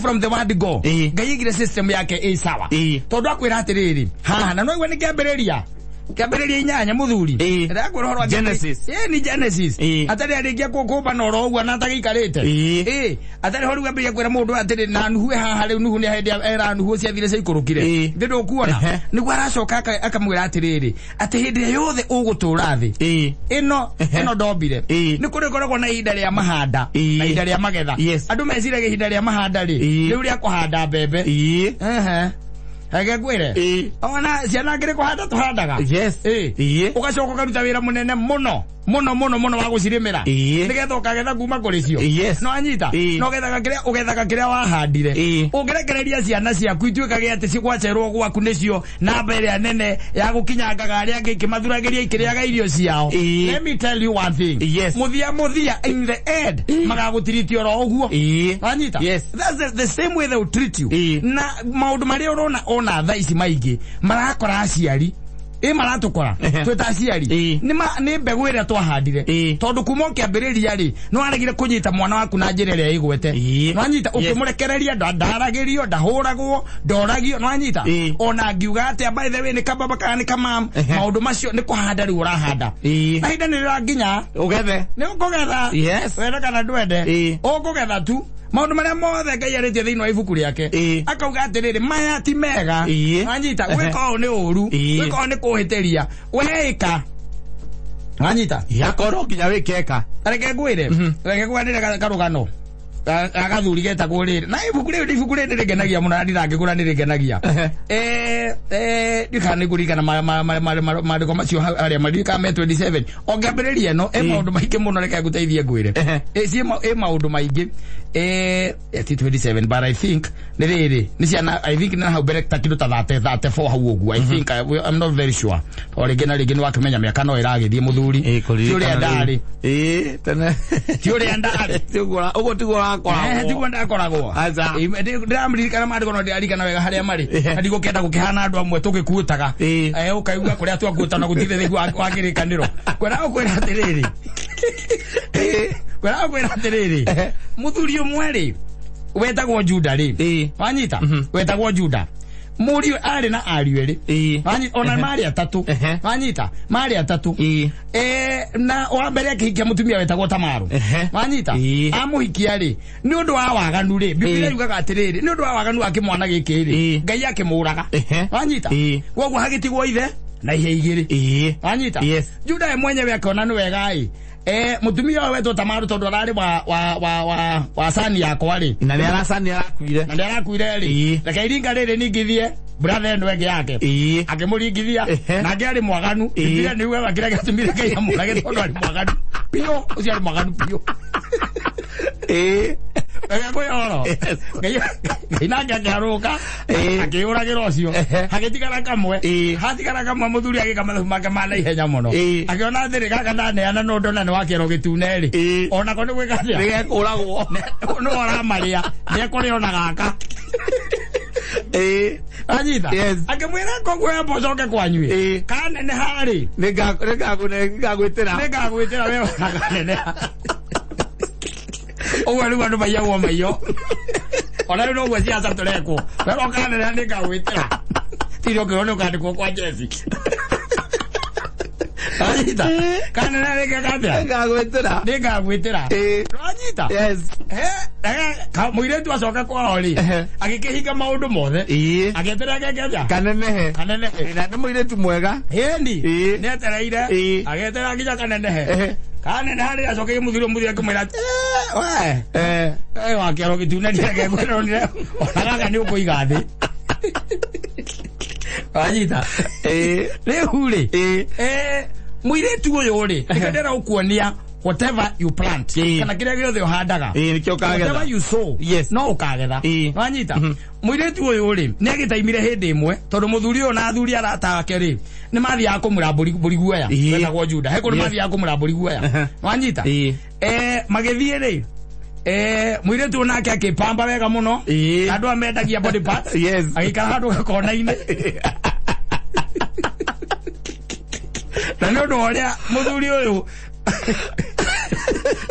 From the word go. Ngai aigire system yake ĩ sawa. Tondũ akwĩra atĩrĩrĩ, haha, na no igua nĩ kĩambĩrĩria. Kĩambĩrĩria inyanya mũthuri. Ndĩrakwĩra ũhoro wa Genesis. Nĩ Genesis. Atarĩ arĩkia kũmba na oro ũguo na atagĩikarĩte. Atarĩ ho rĩu ambĩrĩria kwĩra mũndũ atĩrĩ, na Nuhu e haha rĩu, Nuhu nĩ hĩndĩ era Nuhu ciathire ciaikũrũkire. Ndĩ ndũkuona. Nĩguo aracoka akamwĩra atĩrĩrĩ, atĩ hĩndĩ ĩrĩa yothe ũgũtũra thĩ, ĩno ndombire. Nĩ kũrĩkoragwo na ihinda rĩa mahanda, na ihinda rĩa magetha. Andũ meciragia ihinda rĩa mahanda rĩ, rĩu rĩa kũhanda mbembe. Reke ngwĩre. Ona ciana ngĩrĩ kũhanda tũhandaga. Ũgacoka ũkaruta wĩra mũnene mũno. Mũno, mũno, mũno wa gũcirĩmĩra. Nĩgetha ũkagetha kuma kũrĩ cio. No anyita? No ũgethaga kĩrĩa wahandire. Ũngĩrekereria ciana ciaku ituĩkage atĩ cigwacerwo gwaku nĩcio namba ĩrĩa nene ya gũkinyangaga arĩa angĩ ikĩmathuragĩria ikĩrĩaga irio ciao. Let me tell you one thing. Mũthia, mũthia, in the end, magagũtiriti oro ũguo. Wanyita? That's the same way they will treat you. Na maũndũ marĩa ũrona ona thaa ici maingĩ marakora aciari. Maratũkora. Twĩ ta aciari. Nĩ mbegũ ĩrĩa twahandire. Tondũ kuma ũkĩambĩrĩria rĩ, nĩ waregire kũnyita mwana waku na njĩra ĩrĩa ĩgwete. Nĩwanyita? Ũkĩmũrekereria, ndaragĩrio, ndahũragwo, ndoragio, nĩwanyita? Ona ngiuga atĩa, by the way, nĩ kababa kana nĩ kamam, maũndũ macio nĩ kũhanda rĩu ũrahanda. Na ihinda nĩ rĩrakinya. Ũgethe. Nĩ ũkũgetha. Wende kana ndwende. Ũkũgetha tu. Maũndũ marĩa mothe Ngai arĩtie thĩinĩ wa ibuku rĩake. Akauga atĩrĩrĩ, maya ti mega. Wanyita? Gwĩka ũũ nĩ ũũru. Gwĩka ũũ nĩ kũhĩtĩria. Weĩka. Wanyita? Yakorwo nginya wĩkeka. Reke ngwĩre. Reke ngwanĩre karũgano. Agathuri getagwo rĩrĩ na ibuku rĩrĩ ibuku rĩrĩ rĩngenagia mũno na ndirangĩgũra nĩ rĩngenagia. Ndikana nĩ ngũririkana maandĩko macio harĩa maririkana me 27 ongĩambĩrĩria ĩno ĩ maũndũ maingĩ mũno reke ngũteithie ngwĩre ĩ maũndũ maingĩ ti 27 but I think nĩ rĩrĩ nĩ ciana I think nĩ hau mbere ta kĩndũ ta 34 hau ũguo I think I'm not very sure o rĩngĩ na rĩngĩ nĩ wakĩmenya mĩaka no ĩragĩthiĩ mũthuri ti ũrĩa ndarĩ ti ũrĩa ndarĩ ũguo tiguo wakoragwo tiguo ndakoragwo ndĩramririkana maandĩko no ndĩraririkana wega harĩa marĩ na ndigũkĩenda gũkĩhana andũ amwe tũgĩkuĩtaga ũkaigua kũrĩa twakuĩta na gũtirĩ thĩinĩ wa kĩrĩkanĩro kwĩra ũkwĩra atĩrĩrĩ kwĩra ũkwĩra atĩrĩrĩ mũthuri ũmwe rĩ wetagwo Juda rĩ wanyita wetagwo Juda mũriũ arĩ na ariũ erĩ wanyita ona marĩ atatũ wanyita marĩ atatũ na wa mbere akĩhikia mũtumia wetagwo Tamaru wanyita amũhikia rĩ nĩ ũndũ wa waganu rĩ Biblia yugaga atĩrĩrĩ nĩ ũndũ wa waganu wa kĩmwana gĩkĩ rĩ Ngai akĩmũraga wanyita kwoguo hagĩtigwo ithe na ihe igĩrĩ wanyita Juda ye mwenyewe akĩona nĩ wega ĩ mũtumia ũyũ wetwo Tamaru tondũ ararĩ wa sani yakwa rĩ na nĩ aracani arakuire na nĩ arakuire rĩ reke iringa rĩrĩ ningithie brother ĩno ĩngĩ yake akĩmũringithia nake arĩ mwaganu Biblia nĩ yugaga kĩrĩa gĩatũmire Ngai amũrage tondũ arĩ mwaganu biũ ũcio arĩ mwaganu biũ Oro Ngai nake akĩharũka akĩyũragĩra ũcio hagĩtigara kamwe hatigara kamwe mũthuri agĩka mathabu make ma naihenya mũno akĩona atĩrĩ gaka ndaneana no ndona nĩ wakĩero gĩtune rĩ onako nĩ gwĩka atĩa nĩgekũragwo no aramarĩa nĩekũrĩa ona gaka anyita akĩmwĩra koguo yamba ũcoke kwanyu kaneneha rĩ nĩngagwĩtĩra nĩngagwĩtĩra we ona kaneneha ũguo rĩu andũ maiyagwo maiyo ona rĩu noguo ciaca tũrekwo werwo kaneneha nĩngagwĩtĩra tiri ũkĩrwo nĩ ũkandĩkwo kwa Jesi anyita kaneneha nĩngeka atĩa nĩngagwĩtĩra nĩngagwĩtĩra anyita mũirĩtu acoka kwao rĩ agĩkĩhinga maũndũ mothe agĩeterera geke atĩa kanenehe kanenehe na nĩ mũirĩtu mwega ĩni nĩetereire agĩeterera nginya kanenehe kaneneha rĩ acokeire mũthuri mũthuri akĩmwĩra we wakĩaro gĩtune nĩagekwĩronire ona gaka nĩ ũkũiga thĩ wanyita rĩu rĩ mũirĩtu ũyũ rĩ nĩkĩo ndĩrenda gũkuonia whatever you plant kana kĩrĩa gĩothe ũhandaga whatever you sow no ũkagetha wanyita mũirĩtu ũyũ rĩ nĩ agĩtaimire hĩndĩ ĩmwe tondũ mũthuri ũyũ na athuri arata ake rĩ nĩ mathiaga kũmũra mbũri guoya wetagwo Juda he kũndũ mathiaga kũmũra mbũri guoya wanyita magĩthiĩ rĩ mũirĩtu ũyũ nake akĩpamba wega mũno andũ aya mendagia body parts agĩikara handũ gakona-inĩ na nĩ ũndũ wa ũrĩa mũthuri ũyũ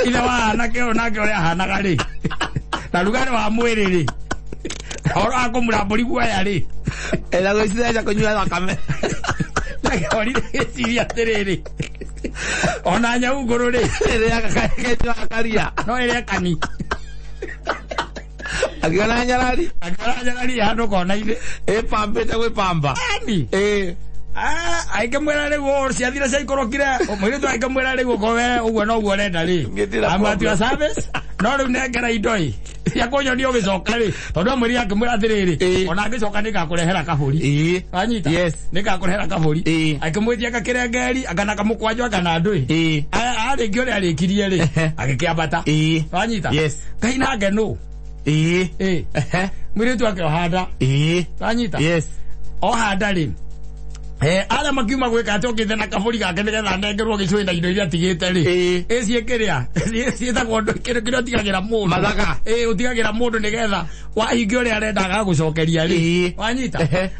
ithe wa anake ũyũ nake ũrĩa ahanaga rĩ na rugarĩ wa mwĩrĩ rĩ ũhoro wa kũmũra mbũri guoya rĩ ena gwĩciria kũnyua thakame nakĩorire gĩciria atĩrĩrĩ ona nyau ngũrũ rĩ ĩrĩaga karia no ĩrĩe kani akĩona nyarari akĩona nyarari handũ kona-inĩ ĩpambĩte gwĩpamba ani aikĩmwĩra rĩu ũũ ciathire ciaikũrũkire mũirĩtu aikĩmwĩra rĩu ũkorwo we ũguo noguo ũrenda rĩ I'm at your service no rĩu nengera indo ĩ cia kũnyonia ũgĩcoka rĩ tondũ amwĩrire akĩmwĩra atĩrĩrĩ ona angĩcoka nĩngakũrehera kabũri wanyita nĩngakũrehera kabũri akĩmwĩtia gakĩrengeri akana kamũkwanjũ akana ndũĩ arĩkia ũrĩa arĩkirie rĩ agĩkĩambata wanyita Ngai nake nũ mũirĩtu akĩohanda wanyita ohanda rĩ arĩa makiuma gwĩka atĩ okĩte na kabũri gake nĩgetha anengerwo gĩcũĩ na indo iria atigĩte rĩ ĩciĩ kĩrĩa ciĩtagwo kĩndũ kĩrĩa ũtigagĩra mũndũ mathaga ũtigagĩra mũndũ nĩgetha wahingia ũrĩa arenda agagũcokeria rĩ wanyita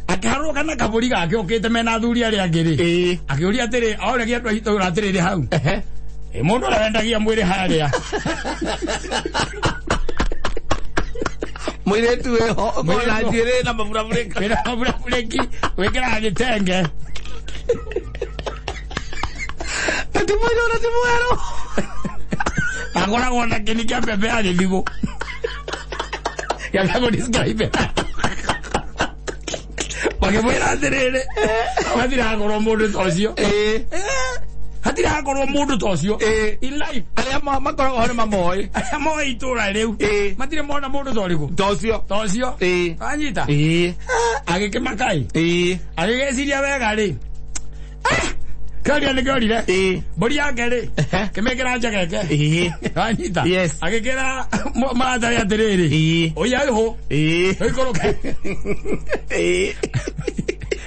akĩharũrũka na kabũri gake okĩte mena athuri arĩa angĩ rĩ akĩũria atĩrĩ oragia andũ a itũũra atĩrĩrĩ hau mũndũ ũrĩa wendagia mwĩrĩ harĩa mũirĩtu wĩho ũkona njuĩrĩ na maburabũrĩki wĩna maburabũrĩki wĩkĩraga gĩtenge ti mũirũ na ti mwerũ akoragwo na kĩni kĩa mbembe ya gĩthigũ gĩa kũdescribe makĩmwĩra atĩrĩrĩ matiragũrwo mũndũ ta ũcio Hatirĩ hakorwo mũndũ ta ũcio in life. Arĩa makoragwo ho nĩ mamoĩ. Arĩa moĩ itũra rĩu matirĩ mona mũndũ ta ũrĩkũ. Ta ũcio. Ta ũcio. Anyita. Agĩkĩmakai. Agĩgĩciria wega rĩ. Kĩoria nĩ kĩorire. Mbũri yake rĩ. Kĩmĩkĩra njegeke. Anyita. Yes. Agĩkĩra maratarĩ atĩrĩrĩ. Ũiya ihu. Ũikũrũke.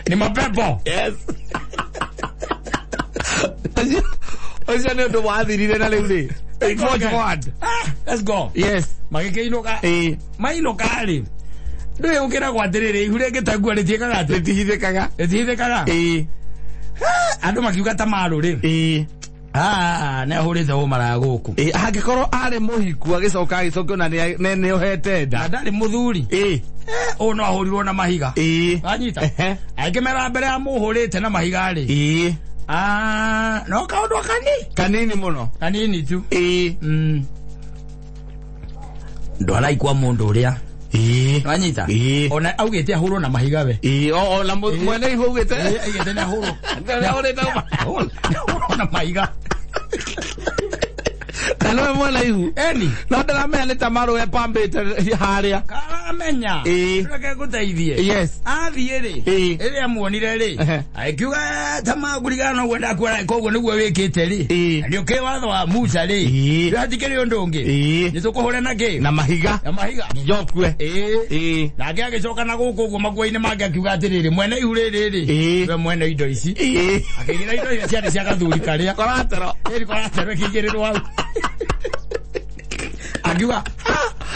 Ni mapepo. Yes. Ũcio nĩ ũndũ wathirire na rĩu rĩ. Forward. Let's go. Yes. Magĩkĩinũka. Mainũka rĩ. Ndũĩ gũkĩragwo atĩrĩrĩ ihu rĩngĩtangua rĩtiĩkaga atĩ. Rĩtihithĩkaga. Rĩtihithĩkaga. Andũ makiuga ta marũ rĩ. Nĩ ahũrĩte ũmaraya gũkũ. Angĩkorwo arĩ mũhiku agĩcoka agĩcokio na nĩ ohete nda. Na ndarĩ mũthuri. Ũũ no ahũrirwo na mahiga. Anyita. Angĩmera mbere ya mũhũrĩte na mahiga rĩ. No kaũndũ kani. Kanini mũno. Kanini tu. Ndwara ikwa mũndũ ũrĩa. Wanyita. Ona augĩte ahũrwo na mahiga we. Ona mwene ihu augĩte. Augĩte nĩ ahũrwo. Nĩ ahũrwo na mahiga. Na nĩwe mwene ihu. Eni. No ndĩramenya nĩ ta marũ epambĩte harĩa. Karamenya. Reke ngũteithie. Yes. Athiĩ rĩ. Rĩrĩa muonire rĩ. Agĩkiuga ta makũringana na ũguo ndakuona koguo nĩguo wĩkĩte rĩ. Nĩ ũkĩ watho wa Musa rĩ. Hatikĩrĩ ũndũ ũngĩ. Nĩ tũkũhũra na kĩ? Na mahiga. Na mahiga. Nginya ũkue. Nake agĩcoka na gũkũ ũguo makuo-inĩ make akiuga atĩrĩrĩ mwene ihu rĩrĩ rĩ. We mwene indo ici. Akĩigĩra indo iria ciarĩ cia gathuri karĩa. Koratero. Ĩri koratero ĩkĩigĩrĩrwo hau. Akiuga ha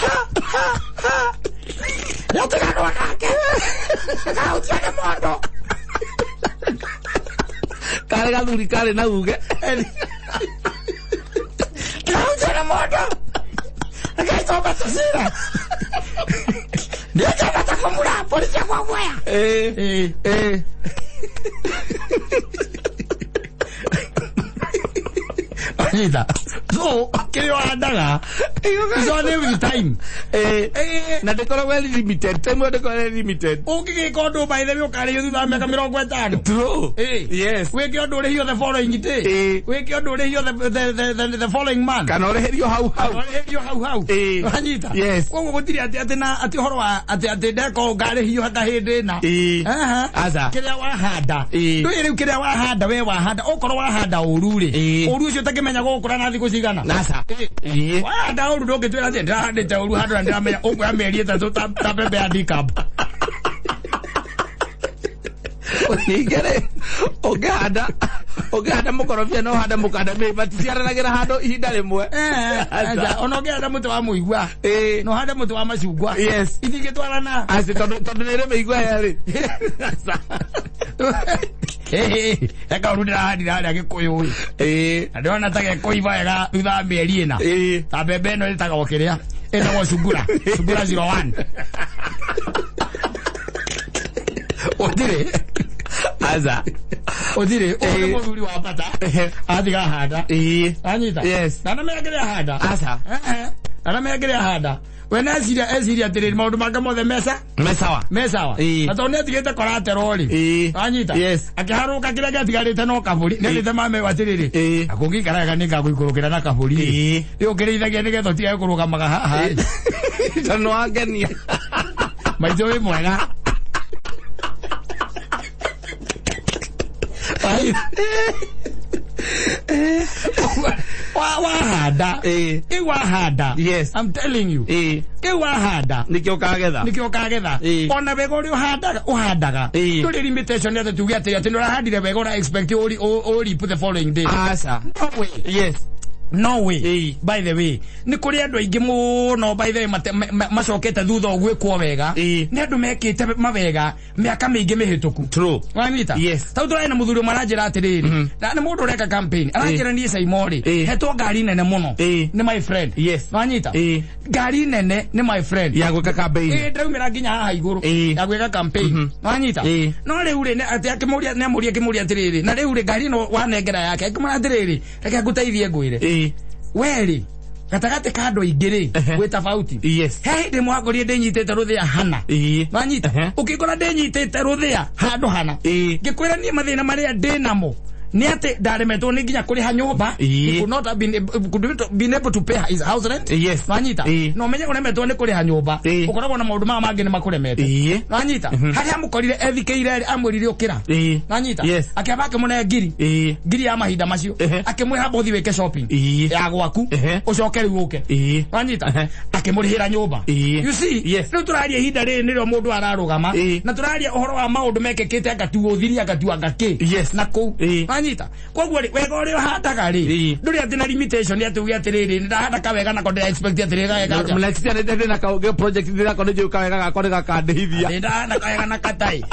ha ha ha. Nĩũtiganwo nake. Ndũkahutio nĩ mũndũ. Karĩ gathuri karĩ na uge. Ndũkahutio nĩ mũndũ. Reke icombe tũcira. Nĩnjendete kũmura mbũri ciakwa guoya. Anyita. So, kĩrĩa ũhandaga, it's only with time. Na ndĩkoragwo ĩrĩ limited. Time ĩyo ndĩkoragwo ĩrĩ limited. Ũngĩgĩka ũndũ by the way ũkarĩhio thutha wa mĩaka 50. True. Yes. Wĩke ũndũ ũrĩhio the following day. Wĩke ũndũ ũrĩhio the following month. Kana ũrĩhĩrio hau hau. Kana ũrĩhĩrio hau hau. Wanyita. Yes. Koguo gũtirĩ atĩ atĩ na atĩ ũhoro wa atĩ atĩ ndeka ũũ ngarĩhio hata hĩndĩ ĩna. Aca. Kĩrĩa wahanda. Ndũĩ rĩu kĩrĩa wahanda we wahanda okorwo wahanda ũru rĩ. Ũru ũcio ũtakĩmenya gũgũkũra na thikũ cigana. Aca. Wahanda ũru ndũngĩtwĩra atĩ ndĩrahandĩte ũru handũ na ndĩramenya ũkuoya mĩeri 3 ta mbembe ya decab. Ningĩ rĩ, ũngĩhanda mũkorobia no ũhande mũkandamia maticiaranagĩra handũ ihinda rĩmwe. Ona ũngĩhanda mũtĩ wa mũigua. No ũhande mũtĩ wa macungwa. Yes. Itingĩtwarana. Aci tondũ nĩ ĩrĩ mĩigua yerĩ. Eka ũru ndĩrahandire harĩa Gĩkũyũ ĩ. Na ndĩrona ta gekũiva wega thutha wa mĩeri 4. Ta mbembe ĩno ĩtagwo kĩrĩa? Ĩtagwo cungura. Cungura 01. Ũtirĩ. Aca. Ũtirĩ. Ũyũ nĩ mũthuri wa bata. Atiga handa. Anyita. Yes. Na namenya kĩrĩa ahanda. Aca. Na namenya kĩrĩa ahanda. We nĩ eciria atĩrĩrĩ maũndũ make mothe mesa. Mesawa. Mesawa. Na tondũ nĩ atigĩte collateral rĩ. Anyita. Yes. Akĩharũka kĩrĩa gĩatigarĩte no kabũri. Nĩ erĩte mame atĩrĩrĩ. Akũngĩikara wega nĩ ngagũikũrũkĩra na kabũri. Rĩu ũkĩrĩithagia nĩgetha ũtigage kũrũgamaga haha. Tondũ wangenia. Maitũ wĩ mwega. Wahanda. Wahanda. Yes. I'm telling you. Wahanda. Nĩkĩo ũkagetha. Nĩkĩo ũkagetha. Ona wega ũrĩa ũhandaga. Ndũrĩ limitation atĩ tuge atĩ atĩ nĩũrahandire wega ũra expect ũ reap the following day. Aca. No way. Yes. No way. By the way, nĩ kũrĩ andũ aingĩ mũno by the way macokete thutha ũgwĩkwo wega. Nĩ andũ mekĩte mawega mĩaka mĩingĩ mĩhĩtũku. True. Wanyita? Yes. Tau tũrarĩ na mũthuri ũmwe aranjĩra atĩrĩrĩ. Na nĩ mũndũ ũreka campaign. Aranjĩra niĩ Saimo rĩ. Hetwo ngari nene mũno. Nĩ my friend. Yes. Wanyita? Ngari nene nĩ my friend. Ya gwĩka campaign. Ndaumĩra nginya haha igũrũ. Ya gwĩka campaign. Wanyita? No rĩu rĩ atĩ akĩmũria nĩ amũria akĩmũria atĩrĩrĩ. Na rĩu rĩ ngari ĩno wanengera yake. Akĩmũra atĩrĩrĩ. Reke ngũteithie ngwĩre. We rĩ gatagatĩ ka andũ aingĩ rĩ gwĩ tofauti. Yes. He hĩndĩ mwangorire ndĩnyitĩte rũthĩa hana. Wanyita? Ũkĩngora ndĩnyitĩte rũthĩa handũ hana. Ngĩkwĩra niĩ mathĩna marĩa ndĩnamo. Nĩ atĩ ndaremetwo nĩ nginya kũrĩha nyũmba. He could not have been, could been able to pay his house rent. Yes. Nwanyita? No menye ũremetwo nĩ kũrĩha nyũmba. Ũkoragwo na maũndũ maya mangĩ nĩ makũremete. Nwanyita? Harĩa amũkorire ethikĩire amwĩrire ũkĩra. Nwanyita? Yes. Akĩamba akĩmũne ngiri. Ngiri ya mahinda macio. Akĩmwĩra bothi wĩke shopping. Ya gwaku. Ũcoke rĩu ũke. Nwanyita? Akĩmũrĩhĩra nyũmba. You see? Yes. Rĩu tũraria ihinda rĩrĩ nĩrĩo mũndũ ararũgama. Na tũraria ũhoro wa maũndũ mekĩkĩte angatuo ũthiri angatuo angakĩ. Yes. Na kũu. Nwanyita? Koguo rĩ wega ũrĩa ũhandaga rĩ ndũrĩ atĩ na limitation atĩ uge atĩrĩrĩ nĩ ndahanda kawega nako ndĩra expect atĩrĩrĩ gageka atĩa. Next year ndĩ na ka project ndĩrako nĩ njũĩ kawega gakwa nĩ gakandĩithia. Nĩ ndahanda kawega na katai.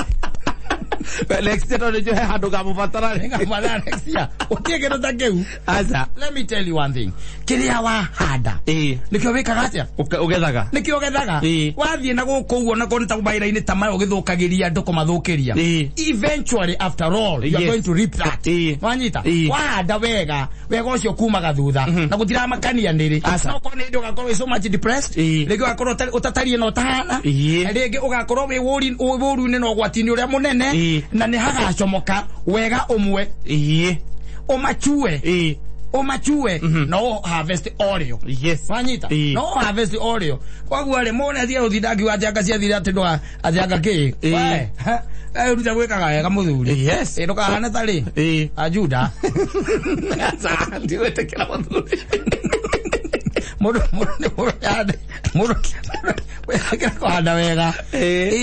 Next year tondũ nĩ njũĩ he handũ ngamũbatara rĩ. Ngamũbatara next year. Ũtige kĩndũ ta kĩu. Aca. Let me tell you one thing. Kĩrĩa wahanda nĩkĩo wĩkaga atĩa? Ũgethaga. Nĩkĩo ũgethaga. Wathiĩ na gũkũ ũguo na kũndũ ta mawĩra-inĩ ta maya ũgĩthũkagĩria andũ kũmathũkĩria. Eventually after all you are going to reap that. Wanyita? Wahanda wega, wega ũcio kumaga thutha na gũtiramakania nĩrĩ. No korwo nĩ hĩndĩ ũgakorwo wĩ so much depressed, rĩngĩ ũgakorwo ũtatariĩ na ũtahana, rĩngĩ ũgakorwo wĩ ũru-inĩ na ũgwati-inĩ ũrĩa mũnene, na nĩ hagacomoka wega ũmwe. Ũmachue. Ũmachue no harvest orĩo. Yes. Wanyita? No harvest orĩo. Koguo rĩ mũne athie gũthinda akiuga atĩ anga ciathire atĩ ndũga atĩ anga kĩ. We, ũruta gwĩkaga wega mũthuri. Yes. Ndũkahane ta rĩ. A Juda. Aca, ndigwĩtĩkĩra mũthuri. Mũndũ nĩ mũndũ wĩkagĩra kũhanda wega.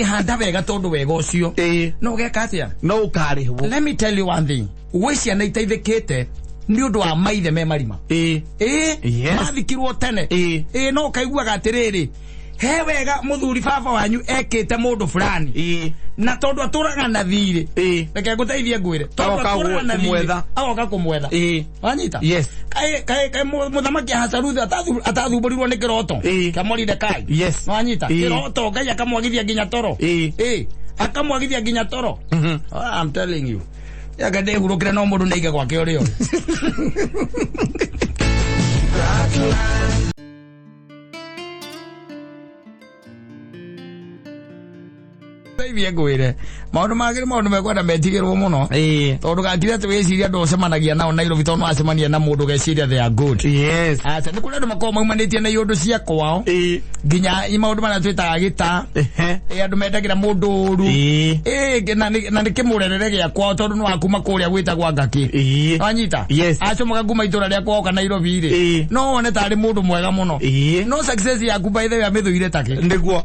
Handa wega tondũ wega ũcio. No ũgeka atĩa? No ũkarĩhwo. Let me tell you one thing. Gwĩ ciana iteithĩkĩte nĩ ũndũ wa maithe me marima. Yes. Mathikirwo tene. No ũkaiguaga atĩrĩrĩ he wega mũthuri baba wanyu ekĩte mũndũ fulani. Na tondũ atũraga na thirĩ. Reke ngũteithie ngwĩre. Tondũ atũraga na thirĩ. Agoka kũmwetha. Wanyita? Yes. Kaĩ mũthamaki Ahasuerus atathumbũrirwo nĩ kĩroto kĩa Moridekai. Yes. Wanyita? Kĩroto Ngai akamwagithia nginya toro. Akamwagithia nginya toro. I'm telling you. Yaka ndĩhurũkĩre no mũndũ nĩaige gwake ũrĩa ũrĩ. Teithie ngwĩre maũndũ mangĩ nĩ maũndũ mekwenda metigĩrwo mũno. Tondũ gakire atĩ wĩciria andũ ũcemanagia nao Nairobi tondũ no wacemania na mũndũ ũgeciria they are good. Yes. Aca nĩ kũrĩ andũ makoragwo maumanĩtie na iũndũ cia kwao. Nginya maũndũ marĩa twĩtaga gĩta. Andũ mendagĩra mũndũ ũru. Na nĩ kĩmũrerere gĩa kwao tondũ nĩ wakuma kũrĩa gwĩtagwo ngakĩ. Wanyita? Yes. Acomoka kuma itũra rĩa kwao kana Nairobi rĩ. No wone tarĩ mũndũ mwega mũno. No success yaku by the way amĩthũire takĩ. Nĩguo.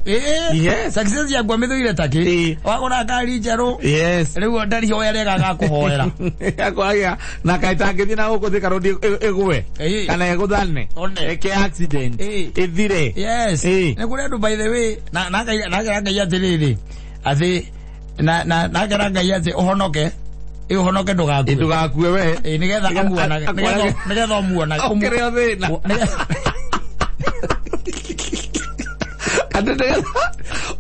Yes. Success yaku amĩthũire takĩ. Wagũra ngari njerũ. Yes. Rĩu ndari hoya rega gakũhoera. Akwagia na kaitangĩthiĩ na gũkũ Thika Road ĩgwe. Kana ĩgũthane. Ĩke accident. Ĩthire. Yes. Nĩ kũrĩ andũ by the way na nakera Ngai atĩrĩrĩ atĩ na nakera Ngai atĩ ũhonoke. Ũhonoke ndũgakue. Ndũgakue we. Nĩgetha amuonage. Nĩgetha ũmuonage. Ũkĩrĩ o thĩna. Andũ nĩgetha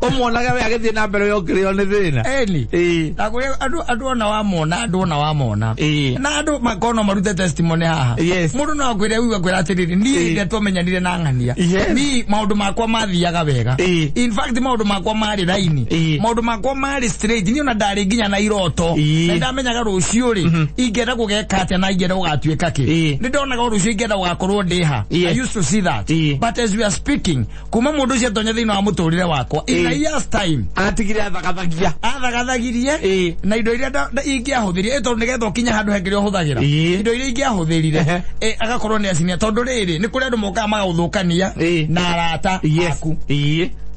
ũmuonage we agĩthiĩ na mbere ũkĩrĩo nĩ thĩna. Ĩni. Na kũrĩ andũ ona wamona, andũ ona wamona. Na andũ makorwo no marute testimony haha. Yes. Mũndũ no akwĩre uga kwĩra atĩrĩrĩ, niĩ rĩrĩa twamenyanire na ng'ania. Niĩ maũndũ makwa mathiaga wega. In fact maũndũ makwa marĩ raini. Maũndũ makwa marĩ straight. Niĩ ona ndarĩ nginya na iroto. Na ndamenyaga rũciũ rĩ, ingĩenda gũgeka atĩa na ingĩenda gũgatuĩka kĩ. Nĩ ndonaga rũciũ ingĩenda gũgakorwo ndĩ ha. I used to see that. But as we are speaking, kuma mũndũ ũcio atonya thĩinĩ wa mũtũrĩre wakwa in a year's time atigire athagathagia athagathagirie na indo iria ingĩahũthĩrire tondũ nĩgetha ũkinye handũ he kĩrĩa ũhũthagĩra indo iria ingĩahũthĩrire agakorwo nĩ acinia tondũ rĩrĩ nĩ kũrĩ andũ mokaga magagũthũkania na arata aku.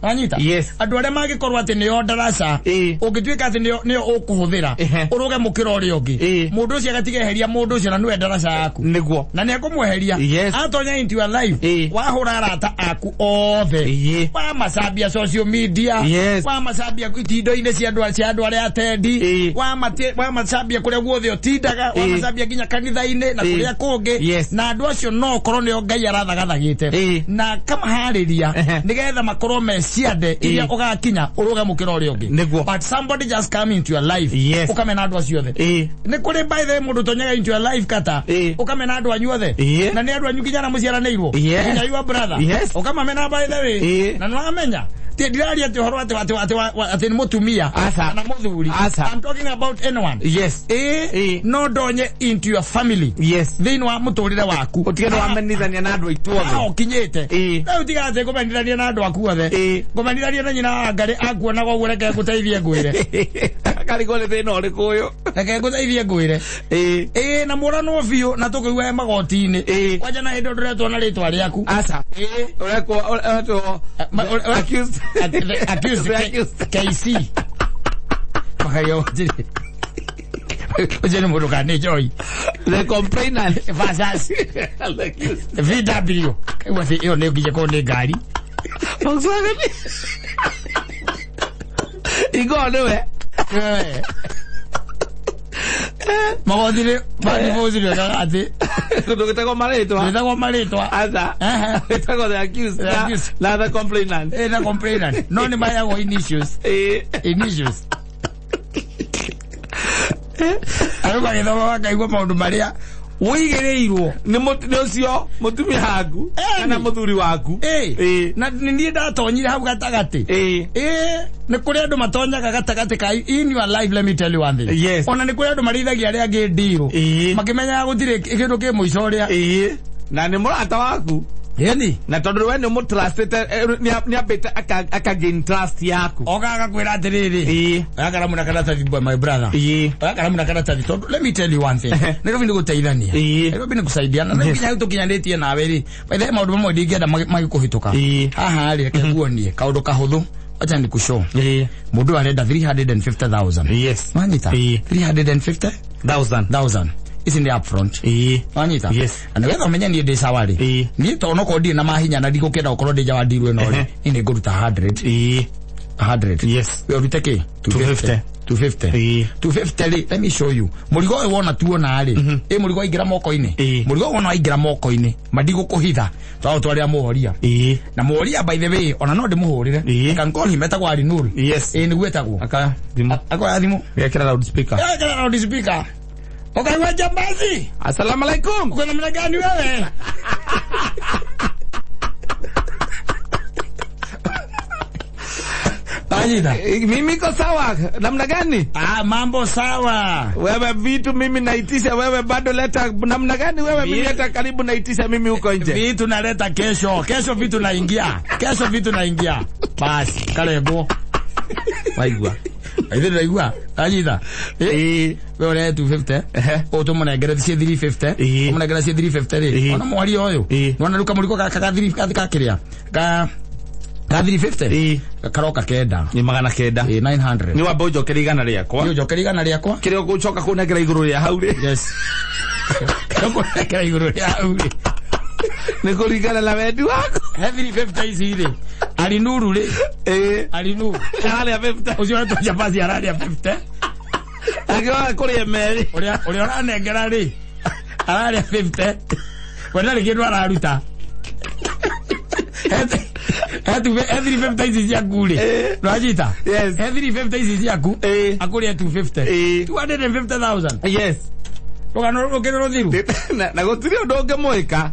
Wanyita? Yes. Andũ arĩa mangĩkorwo atĩ nĩo ndaraca ũngĩtuĩka atĩ nĩo ũkũhũthĩra ũrũge mũkĩra ũrĩa ũngĩ mũndũ ũcio agatiga eheria mũndũ ũcio na nĩwe ndaraca yaku. Nĩguo. Na nĩekũmweheria. Yes. Atonya into your life. Wahũra arata aku othe. Wamacambia social media. Yes. Wamacambia itindo-inĩ cia andũ arĩa atendi. Wamacambia kũrĩa guothe ũtindaga. Wamacambia nginya kanitha-inĩ na kũrĩa kũngĩ. Yes. Na andũ acio no ũkorwo nĩo Ngai arathagathagĩte. Na akamaharĩria nĩgetha makorwo me ciande iria ũgakinya ũrũge mũkĩra ũrĩa ũngĩ. Nĩguo. But somebody just come into your life. Yes. Ũkamena andũ acio othe. Nĩ kũrĩ by the way mũndũ ũtonyaga into your life kata. Ũkamena andũ anyu othe. Na nĩ andũ anyu nginya na mũciaranĩirwo. Yes. Nginya your brother. Yes. Ũkamamena by the way. Na nĩwamenya. Ti ndiraria ati horo ati ati ati ati ni mutumia na muthuri. I'm talking about anyone. Yes. No ndonye into your family. Yes. Thiini wa muturire waku. Utige no wamenithania na andu aitu othe. Ukinyite. Rĩu tiga atĩ ngũmenithania na andũ aku othe. Ngũmenithania na nyina wa Ngarĩ akuonaga ũguo, reke ngũteithie ngwĩre. Karigwo nĩ thĩna ũrĩkũ ũyũ? Reke ngũteithie ngwĩre. Na mũranwo biũ na tũkũigua he magoti-inĩ. Kwanja na hĩndĩ ndũretwo na rĩtwa rĩaku. Aca. Ũrekwo ũretwo accused. Accused KC. Makario atĩrĩ. Ũcio nĩ mũndũ kana nĩ njoi. The complainant versus VW. Kaigua atĩ ĩyo nĩ nginya korwo nĩ ngari. Volkswagen. Ingo nĩwe. Magoti-inĩ ma divorce atĩ ndũgĩtagwo marĩtwa. Ndũgĩtagwo marĩtwa. Aca. Wĩtagwo the accused na the complainant. Na complainant. No nĩ maheagwo initials. Initials. Andũ magĩthoma makaigua maũndũ marĩa ũigĩrĩirwo nĩ ũcio mũtumia waku kana mũthuri waku. Na niĩ ndatonyire hau gatagatĩ. Nĩ kũrĩ andũ matonyaga gatagatĩ ka in your life, let me tell you one thing. Yes. Ona nĩ kũrĩ andũ marĩithagia arĩa angĩ ndirũ. Makĩmenyaga gũtirĩ kĩndũ kĩ mũico ũrĩa. Na nĩ mũrata waku. Yeni. Na tondũ we nĩ ũmũtrustĩte, nĩ ambĩte aka gain trust yaku. Oka agakwĩra atĩrĩrĩ. Oya karamu na karatathi, my brother. Oya karamu na karatathi. Tondũ let me tell you one thing. Nairobi nĩ gũteithania. Nairobi nĩ gũsaidiana. Na nginya hau tũkinyanĩtie nawe rĩ. By the way, maũndũ mamwe ndingĩenda magĩkũhĩtũka. Haha rĩ, reke nguonie kaũndũ kahũthũ. Acha nikushow. Mũndũ arenda 350,000. Yes. Wanyita? 350,000. Ici nĩ upfront. Wanyita? Yes. Na nĩgetha ũmenye niĩ ndĩ sawa rĩ. Niĩ to onokorwo ndirĩ na mahinya na ndigũkĩenda gũkorwo ndĩ nja wa ndiru ĩno rĩ. Niĩ nĩ ngũruta 100. 100. Yes. We ũrute kĩ? 250. 250. 250 rĩ, let me show you. Mũrigo ũyũ wona tuona rĩ. Ĩ mũrigo waingĩra moko-inĩ. Mũrigo wona waingĩra moko-inĩ. Mandigũkũhitha. Tondũ twarĩa mũhoria. Na mũhoria by the way, ona no ndĩmũhũrĩre. I can call him, etagwo Arinur. Yes. Nĩguo etagwo. Aka thimũ. Akoya thimũ. Gekĩra loudspeaker. Gekĩra loudspeaker. Ukaigua jambazi. Asalamu alaikum. Uko namna gani wewe? Ajida. Mimi niko sawa. Namna gani? Mambo sawa. Wewe vitu mimi naitisha, wewe bado leta namna gani wewe? Mimi hata karibu naitisha mimi huko nje. Vitu naleta kesho. Kesho vitu naingia. Kesho vitu naingia. Basi, karebo. Waigua. Aithe ndaigua. Ajida. Wewe ure 250. Ũtũmũnengere ciĩ 350. Ũmũnengere ciĩ 350 rĩ. Ona mwaria ũyũ. Nĩwona rĩu kamũrigo gaka ga 3 ka kĩrĩa. Ka 350. Karoka kenda. Nĩ 900. 900. Nĩ wamba ũnjokerie igana rĩakwa. Nĩ ũnjokerie igana rĩakwa. Kĩrĩa ũgũcoka kũnengera igũrũ rĩa hau rĩ. Yes. Kĩrĩa ũkũnengera igũrũ rĩa hau rĩ. Nĩ kũringana na wendi waku. He 350 ici rĩ. Arinuru rĩ. Arinuru. Ararĩa 50. Ũcio ũretwo jambazi ararĩa 50. Angĩwaga kũrĩa merĩ. Ũrĩa ũranengera rĩ. Ararĩa 50. We ndarĩ kĩndũ araruta. He 350 ici ciaku rĩ. Nĩwanyita? Yes. He 350 ici ciaku. Akũrĩe 250. 250,000. Yes. Rũgano rũkĩrĩ rũthiru. Na gũtirĩ ũndũ ũngĩmwĩka.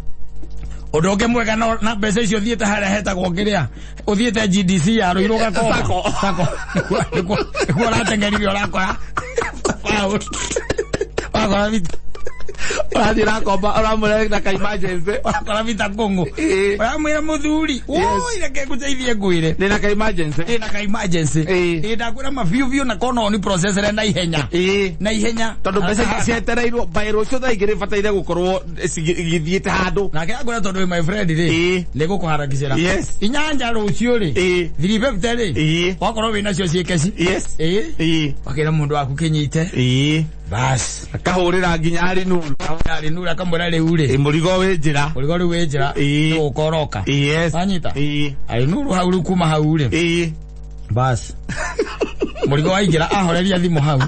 Ũndũ ũngĩ mwega na mbeca icio ũthiĩte harĩa hetagwo kĩrĩa ũthiĩte GDC ya Ruiru ũgakomba. Sacco. Nĩkuo ũrateng'erire ũrakora. Wakora vita. Ũrathiĩ ũrakomba ũramũre na ka emergency. Wakora vita kũng'ũ. Ũramwĩra mũthuri. Oi, reke ngũteithie ngwĩre. Ndĩna ka emergency. Ndĩna ka emergency. Ndakwĩra mabiũ biũ na kona ni process na ihenya. Na ihenya. Tondũ mbeca cietereirwo by rũciũ thaa igĩrĩ bataire gũkorwo igĩthiĩte handũ. Nake akwĩra tondũ wĩ my friend rĩ. Nĩngũkũharakicĩra. Yes. Inyanja rũciũ rĩ. 350 rĩ. Wakorwo wĩnacio ciĩkeci. Yes. Wakĩra mũndũ waku kĩnyite. Bas. Akahũrĩra nginya Arinuru. Arinuru akamwĩra rĩu rĩ. Mũrigo wĩ njĩra. Mũrigo rĩu wĩ njĩra. Nĩgũka ũroka. Yes. Wanyita? Arinuru hau rĩu kuma hau rĩ. Bas. Mũrigo waingĩra ahoreria thimũ hau.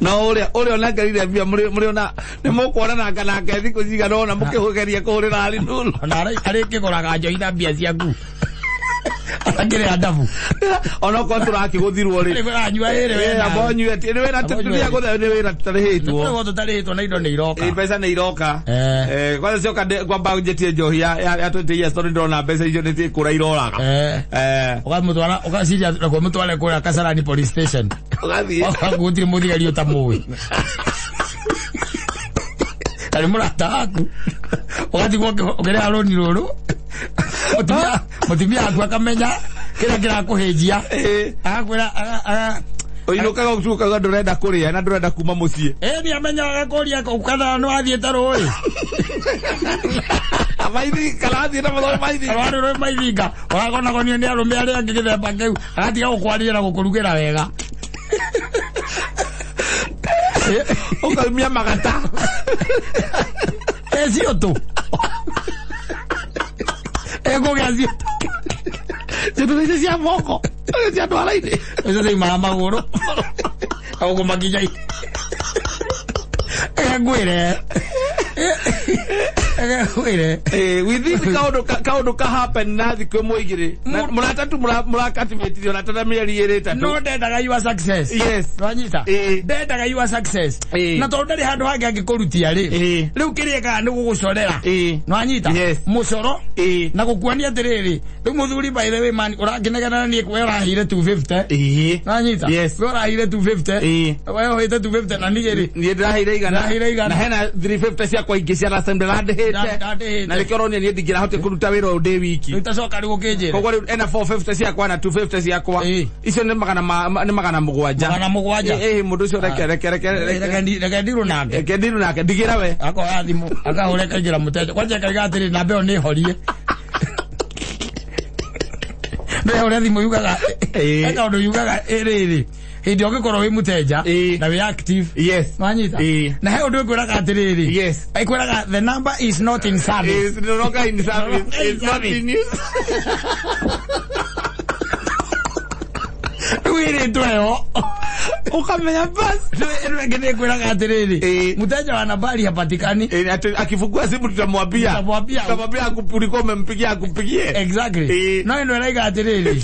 No ũrĩa ũnengerire mbia mũrĩ ona nĩ mũkuonana nake thikũ cigana ũna mũkĩgeria kũhũrĩra Arinuru. Ona arĩkĩgũraga njohi na mbia ciaku. Atakĩrĩ adabu. Onokorwo tũrakĩgũthirwo rĩ. Nĩ kũranyua ĩrĩ wena. Amba ũnyue nĩ wĩra tũthiaga gũtheo nĩ wĩra tũtarĩhĩtwo. Nĩ tũtarĩhĩtwo na indo nĩ iroka. Ĩ mbeca nĩ iroka. Kwanza cioka kwamba njetie njohi ya 20 years tondũ ndĩrona mbeca icio nĩ cikũra iroraga. Ũkamũtwara ũgaciria nakuo mũtware kũrĩa Kasarani police station. Ũgathiĩ. Gũtirĩ mũthigari ũtamũĩ. Na nĩ mũrata waku. Ũgatigwo ũkĩrĩha rũni rũrũ. Mũtumia waku akamenya kĩrĩa kĩrakũhĩnjia. Agakwĩra ũinũkaga ũtuĩkaga ndũrenda kũrĩa na ndũrenda kuma mũciĩ. Nĩ amenyaga kũria kana nĩ wathiĩte rũĩ. Maithinga kana na mathomo maithinga. Rũĩ rũĩ maithinga. Ũragonagonio nĩ arũme arĩa angĩ gĩthemba kĩu. Agatiga gũkwarĩria na gũkũrugĩra wega. Ũkaumia magata. Ciũtũ. Ekũgĩa ciũtũ. Ciũtũ icio cia moko. Cia ndwara-inĩ. Icio ciumaga magũrũ. Gũkũ makinya-inĩ. Ngwĩre. Ngwĩre. Within kaũndũ ka happen na thikũ ĩmwe igĩrĩ. Mũrata tu mũrakativĩtithio na tata mĩeri ĩrĩ ĩtatũ. No ndendaga your success. Yes. Nwanyita? Ndendaga your success. Na tondũ ndarĩ handũ hangĩ angĩkũrutia rĩ. Rĩu kĩrĩa ekaga nĩ gũgũcorera. Nwanyita? Yes. Mũcoro. Na gũkuonia atĩrĩrĩ. Rĩu mũthuri by the way man ũrakĩnegena na niĩ we ũraheire 250. Nwanyita? Yes. We ũraheire 250. We ũheite 250 na niĩ rĩ. Niĩ ndĩraheire igana. Ndĩraheire igana. Na hena 350 ciakwa ingĩ cia last time ndĩrandĩhĩte. Na nĩkĩo ũronire niĩ ndingĩrahotire kũruta wĩra ũyũ ndĩ wiki. Rĩu tacoka rĩu ũkĩnjĩre. Koguo rĩu ena 450 ciakwa na 250 ciakwa. Icio nĩ magana nĩ magana mũgwanja. Magana mũgwanja. Mũndũ ũcio reke reke reke reke ndirũ nake. Reke ndirũ nake ndigĩra we. Akoya thimũ akahũra ĩkaingĩra mũteja. Kwanja ĩkaiga atĩrĩ namba ĩyo nĩ horie. Nĩ ũrĩa thimũ yugaga. Eka ũndũ yugaga ĩrĩrĩ. Hĩndĩ ũngĩkorwo wĩ mũteja na wĩ active. Yes. Nwanyita? Na he ũndũ ĩkwĩraga atĩrĩrĩ. Yes. Ĩkwĩraga the number is not in service. It's no longer in service. It's not in use. Rĩu ĩrĩtwo ĩyo. Ũkamenya bas. Rĩu ĩngĩ nĩ ĩkwĩraga atĩrĩrĩ. Mteja wa nambari hapatikani. Akifungua simu tutamwambia. Tutamwambia ulikuwa umempigia akupigie. Exactly. No ĩno ĩraiga atĩrĩrĩ.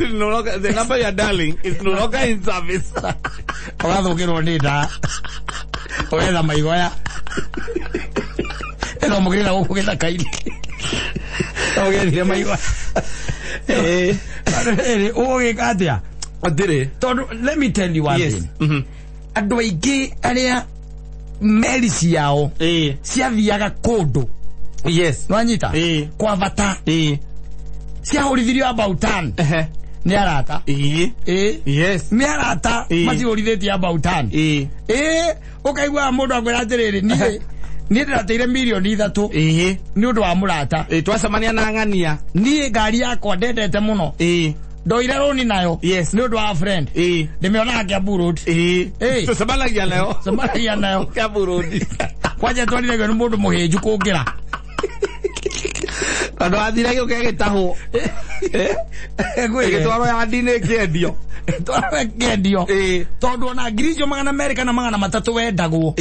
The number you are dialing is no longer in service. Ũgathũkĩrwo nĩ nda. Ũgetha maigoya. Ĩno mũgĩrĩra gũkũ gĩthaka-inĩ. Ũgethire maigoya. Ũgũgĩka atĩa? Atĩrĩ. Tondũ let me tell you one thing. Andũ aingĩ arĩa meri ciao ciathiaga kũndũ. Yes. Nwanyita? Kwa bata. Ciahũrithirio about turn. Nĩ arata. Yes. Nĩ arata macihũrithĩtie about turn. Ũkaiguaga mũndũ akwĩra atĩrĩrĩ niĩ ndĩrateire mirioni 3 nĩ ũndũ wa mũrata. Twacemania na ng'ania. Niĩ ngari yakwa ndendete mũno. Ndoire rũni nayo. Yes. Nĩ ũndũ wa friend. Ndĩmĩonaga Kiambu Road. Tũcemanagia nayo. Tũcemanagia nayo. Kiambu Road. Kwanja twariragio nĩ mũndũ mũhĩnju kũngĩra. Tondũ wathire gĩũke gĩtahwo. Ĩgĩtwarwo yandi-inĩ ĩkĩendio. Ĩtwarwo ĩkĩendio. Tondũ ona ngiri icio 200 kana 300 wendagwo.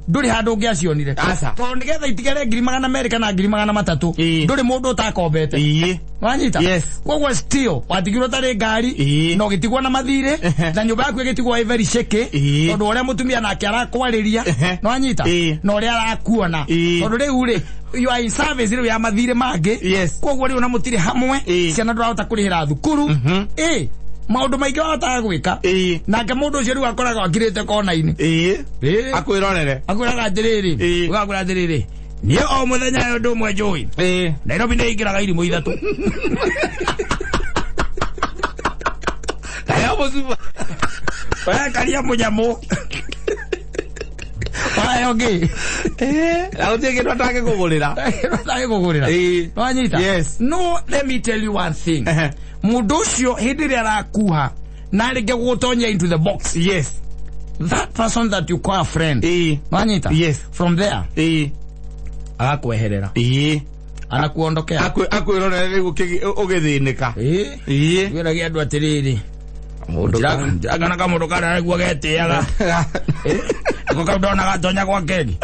Ndũrĩ handũ ũngĩacionire. Aca. Tondũ nĩgetha itigare ngiri 200 kana ngiri 300 ndũrĩ mũndũ ũtakombete. Wanyita? Yes. Koguo still watigirwo tarĩ ngari na ũgĩtigwo na mathirĩ na nyũmba yaku ĩgĩtigwo ĩ very shaky tondũ ũrĩa mũtumia nake arakwarĩria. Nwanyita? Na ũrĩa arakuona. Tondũ rĩu rĩ you are in service rĩu ya mathirĩ mangĩ. Yes. Koguo rĩu na mũtirĩ hamwe ciana ndũrahota kũrĩhĩra thukuru. Maũndũ maingĩ wahotaga gwĩka. Nake mũndũ ũcio rĩu akoragwo akirĩte kona-inĩ. Akwĩrorere. Akwĩraga atĩrĩrĩ. Ũgakwĩra atĩrĩrĩ. Niĩ o mũthenya ũndũ ũmwe njũĩ. Nairobi nĩ ingĩraga irimũ 3. Nayo mũcuba. Wekaria mũnyamũ. Wayo ngĩ. Na gũtirĩ kĩndũ atangĩkũgũrĩra. Atangĩkũgũrĩra. Nwanyita? Yes. No, let me tell you one thing. Mũndũ ũcio hĩndĩ ĩrĩa arakuha na arĩkia gũgũtonyia into the box. Yes. That person that you call a friend. Nwanyita? Yes. From there. Agakweherera. Anakuondokea. Akwĩrorere rĩu ũgĩthĩnĩka. Wĩragia andũ atĩrĩrĩ. Ndĩrakana kamũndũ karĩa nĩguo getĩaga. Nako kau ndona gatonya gwa kegi.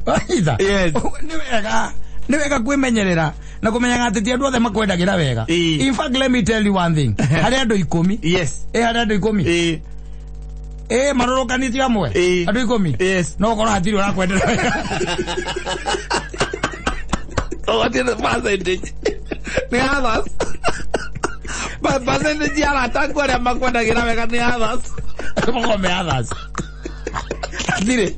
Wanyita? Yes. Nĩ wega. Nĩ wega kwĩmenyerera na kũmenyaga atĩ ti andũ othe makwendagĩra wega. In fact, let me tell you one thing. Harĩ andũ 10. Yes. Harĩ andũ 10. Marũrũkanĩtio amwe. Andũ 10. Yes. No ũkorwo hatirĩ ũrakwendera wega. What is the percentage? Nĩ others. But percentage ya arata aku arĩa makwendagĩra wega nĩ others. Makorwo me others. Hatirĩ.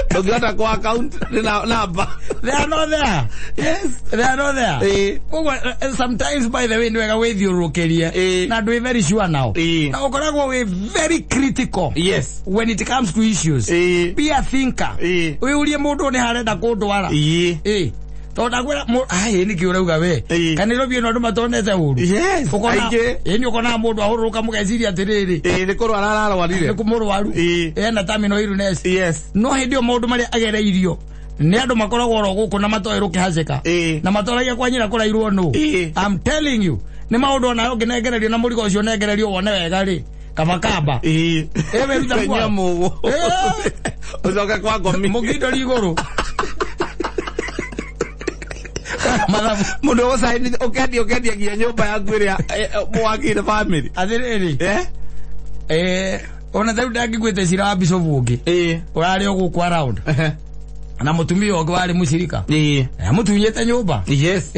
Ndũngĩhota kũ account nĩ namba. They are not there. Yes. They are not there. Koguo sometimes, by the way, nĩ wega wĩthiũrũrũkĩrie na ndwĩ very sure now. Na ũkoragwo wĩ very critical. Yes. When it comes to issues. Be a thinker. Wĩũrie mũndũ nĩ harenda kũndwara. Tondũ ndakwĩra ai nĩkĩ ũrauga we? Kana Nairobi ĩno andũ matonete ũru. Yes. Aingĩ. Ĩni ũkonaga mũndũ ahũrũrũka mũgeciria atĩrĩrĩ. Nĩ kũrwara ararwarire. Nĩ mũrwaru. Ena terminal illness. Yes. No hĩndĩ ĩyo maũndũ marĩa agereirio nĩ andũ makoragwo oro gũkũ na matoĩ rũkĩhacĩka. Na matoragia kwa nyina kũrairwo nũ. I'm telling you. Nĩ maũndũ onawe ũngĩnengererio na mũrigo ũcio ũnengererio wone wega rĩ. Kabakamba. Wĩruta muoyo. Ũcoke kwa ngomi. Mũkindori igũrũ. Mundu usaini ukendia ukendia nginya nyumba yaku iria mwakire family athiriri ona thau ndangiguite cira wa bishop ungi urari o guku around na mutumia ungi wari mucirika amutunyite nyumba. Yes.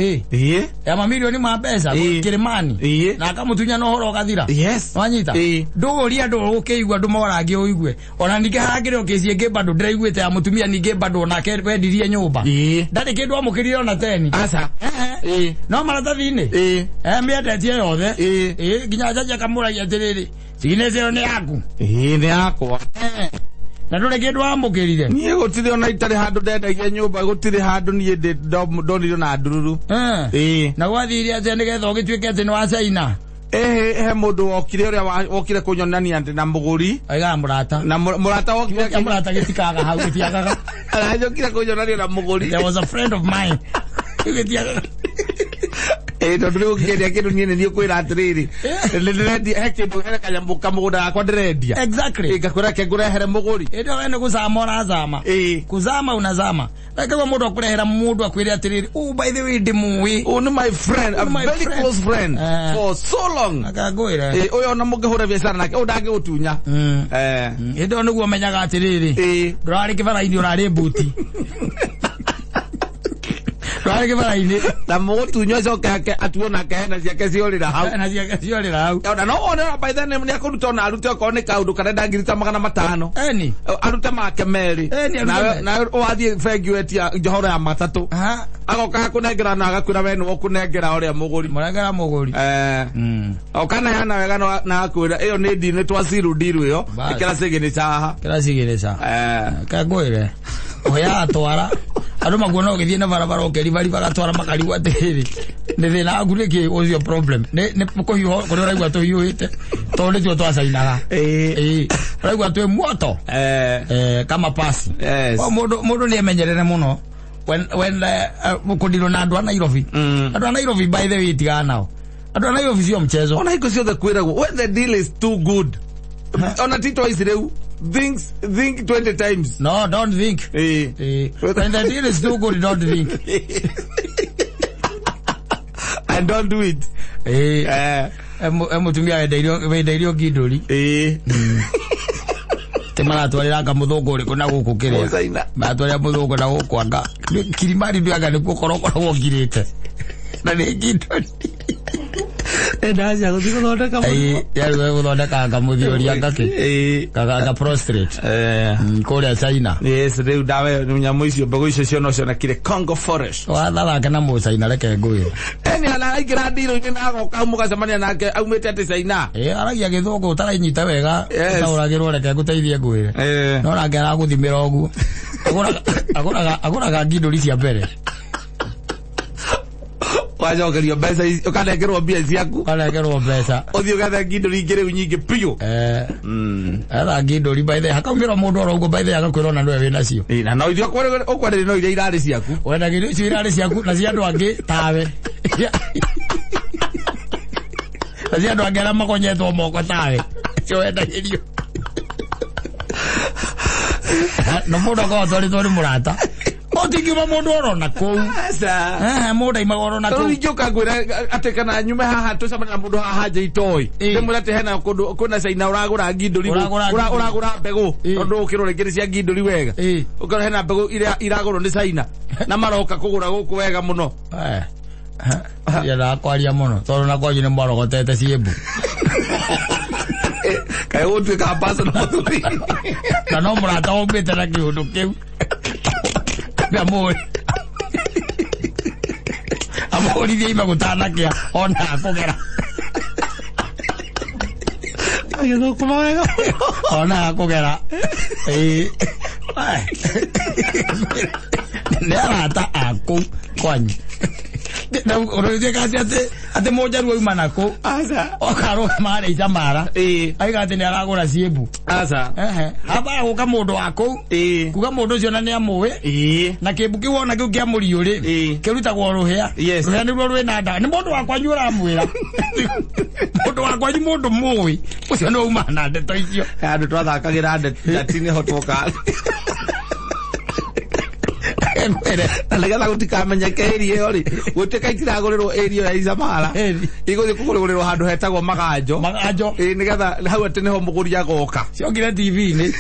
Ya mamilioni ma mbeca Kilimani na akamutunya na uhoro ugathira. Yes. Wanyita nduguria andu ukiigua andu morangi uigue ona ningi hangire ukicie ngi bado ndiraiguite ya mutumia ningi bado onake wendirie nyumba ndari kindu amukirire ona teni aca no maratathi-ini miendetie yothe nginya jaji akamuragia atiriri signature ni yaku ni yakwa na ndure kindu amukirire nie gutire ona itari handu ndendagia nyumba gutire handu nie ndonire na ndururu na gwathire atia nigetha ugituike ati ni wa China he mundu wokire uria wokire kunyonania ndi na muguri aiga murata na murata wokire murata gitikaga hau gitiagaga arajokire kunyonania na muguri. There was a friend of mine gitiagaga tondu riu ngiendia kindu nie ni kwira atiriri ndirendia he kindu he kanyamũ kamũgũnda gakwa ndirendia. Exactly. Ngakwira ke ngurehere mũgũri ĩndo we nĩ gũcama ũrazama kuzama unazama reke mũndũ akũrehera mũndũ akwĩre atĩrĩrĩ oh by the way ndĩmũĩ oh no my friend a very close friend for so long akangwĩre ũyũ ona mũngĩhũra biacara nake ũyũ ndangĩgũtunya ĩndo nĩguo menyaga atĩrĩrĩ ndũrarĩ kĩbara-inĩ ũrarĩ mbuti ndũrarĩ kĩbara-inĩ na mũgũtunywo acoke ake atuo nake hena ciake ciorĩra hau hena ciake ciorĩra hau ona no wone by then nĩ akũruta ona arute okorwo nĩ kaũndũ karenda ngiri ta 500 eni arute make merĩ nawe wathiĩ bengi wetia njohoro ya matatũ agoka akũnengera na agakwĩra we nĩwe ũkũnengera ũrĩa mũgũri mũrengera mũgũri ũkaneana wega na akwĩra ĩyo nĩ ndi nĩ twaciru ndiru ĩyo ĩkĩra signature haha kĩra signature kangwĩre ũheaga twara andu makuona ũgĩthiĩ na barabara ũkĩribariba gatwara makarigwo atĩrĩrĩ nĩ thĩna waku nĩkĩ what's your problem nĩ kũhiũha kũrĩa ũraigua tũhiũhĩte tondũ nĩtuo twacainaga ũraigua twĩ muoto kama pasi mũndũ nĩ emenyerere mũno when kũndirwo na andũ a Nairobi andũ a Nairobi by the way tigana nao andũ a Nairobi sio mchezo ona hingo ciothe kwĩragwo when the deal is too good ona ti twice rĩu think 20 times. No, don't think. When the deal is too good, don't think. And don't do it. Mutumia wendeirio ngindũri. Te maratwarĩra anga mũthũngũ ũrĩkũ na gũkũ kĩrĩa. Maratwarĩra mũthũngũ na gũkũ anga. Kirimari ndũ anga nĩkuo korwo ngirĩte. Na nĩ ngindũri. Ndaja gũthiĩ gũthondeka mũrimũ. Yarĩ gũthondeka anga mũthiori anga kĩ. Anga prostrate. Kũrĩa China. Yes, rĩu ndawa nyamũ icio mbegũ icio cio no cionekire Congo Forest. Watharake na mũcaina reke ngwĩre. Eni araingĩra ndirũ-inĩ na agoka mũgacemania nake aumĩte atĩ China. Aragia gĩthũngũ ũtaranyita wega ũtaũragĩrwo reke ngũteithie ngwĩre. No nake aragũthimĩra ũguo. Agũraga ngindũri cia mbere. Wacokerio mbeca ici ũkanengerwo mbia ciaku ũkanengerwo mbeca ũthiĩ ũgethe ngindũri ingĩ rĩu nyingĩ biũ etha ngindũri by the way hakaumĩra mũndũ oro ũguo by the way agakwĩra ona nĩwe wĩnacio na no iria ũkwenderio no iria irarĩ ciaku wendagĩrio icio irarĩ ciaku na cia andũ angĩ tawe na cia andũ angĩ arĩa makonyetwo moko tawe icio wendagĩrio na mũndũ akorwo atwarĩtwo nĩ mũrata Gũtingiuma mũndũ orona kũu. Aca. Mũndũ aimaga orona Tondũ kũu. ingĩũka ngwĩre atĩ kana nyume haha tũcemanie na mũndũ haha nja itoĩ. Ndĩmwĩre atĩ hena kũndũ kwĩna China ũragũra ngindũri Ũragũra ngindũri. ũragũra mbegũ tondũ ũkĩrwo rĩngĩ nĩ cia ngindũri wega. Ũkora hena mbegũ iria iragũrwo nĩ China na maroka kũgũra gũkũ wega mũno. Ndiendaga kwaria mũno tondũ na kwanyu nĩ mwarogotete ciĩmbu. Kaĩ gũtuĩka personal mũthuri. Na no mũrata waumĩte na kĩũndũ kĩu. Amũĩ. Amũrithie ima gũtanakĩa ona akũgera. Agĩthũkũma wega. Ona akũgera. Ĩĩ. Nĩ arata aku kwanyu. Na ũrũthie kasi atĩ mũnjaruo auma nakũ. Aca. Okarũgama harĩa Icamara. Aiga atĩ nĩ aragũra ciĩmbu. Aca. Habaga gũka mũndũ wa kũu. Kuga mũndũ ũcio na nĩ amũĩ. Na kĩmbu kĩu wona kĩu kĩa mũriũ rĩ. Kĩrutagwo rũhĩa. Rũhĩa nĩruo rwĩna ndawa. Nĩ mũndũ wa kwanyu ũramwĩra. Mũndũ wa kwanyu mũndũ mũĩ. Ũcio nĩ wauma na ndeto icio. Andũ twathakagĩra ndati nĩho twoka. Na nĩgetha gũtikamenyeke area ĩyo rĩ, gũtuĩka itiragũrĩrwo area ya Icamara, igũthiĩ kũgũrĩrwo handũ hetagwo Maganjo. Maganjo. Ĩĩ, nĩgetha hau atĩ nĩho mũgũri agoka. Ciokire TV-inĩ.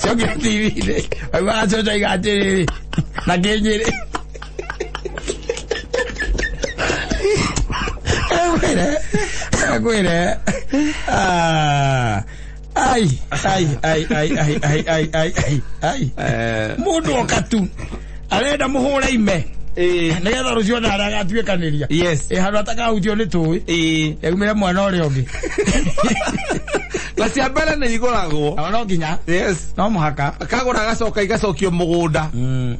Ciokire TV-inĩ. Aigua acoca aiga atĩrĩrĩ, na kĩnyĩrĩ. Ngwĩre. Ai, ai, ai, ai, ai, ai, ai, ai, ai, ai. Mũndũ oka tu arenda mũhũre ime. Nĩgetha rũciũ ona harĩa agatuĩkanĩria. Handũ atakahutio nĩ tũĩ. Yaumĩre mwena ũrĩa ũngĩ. Na cia mbere nĩ igũragwo. No nginya. No mũhaka. Akagũra agacoka igacokio mũgũnda.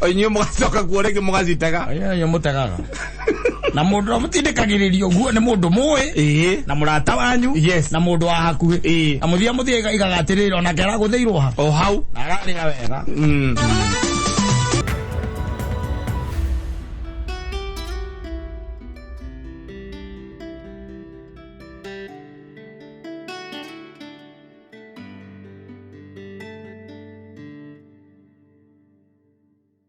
O inyuĩ mũgacoka kuo rĩngĩ mũgacitega. Inyuĩ mũtegaga. Na mũndũ ũrĩa mũtindĩkagĩrĩrio ũguo nĩ mũndũ mũĩ. Na mũrata wanyu. Na mũndũ wa hakuhĩ. Na mũthia mũthia igaga atĩrĩrĩ onake aragũthĩirwo ha. O hau. Na ararĩa wega.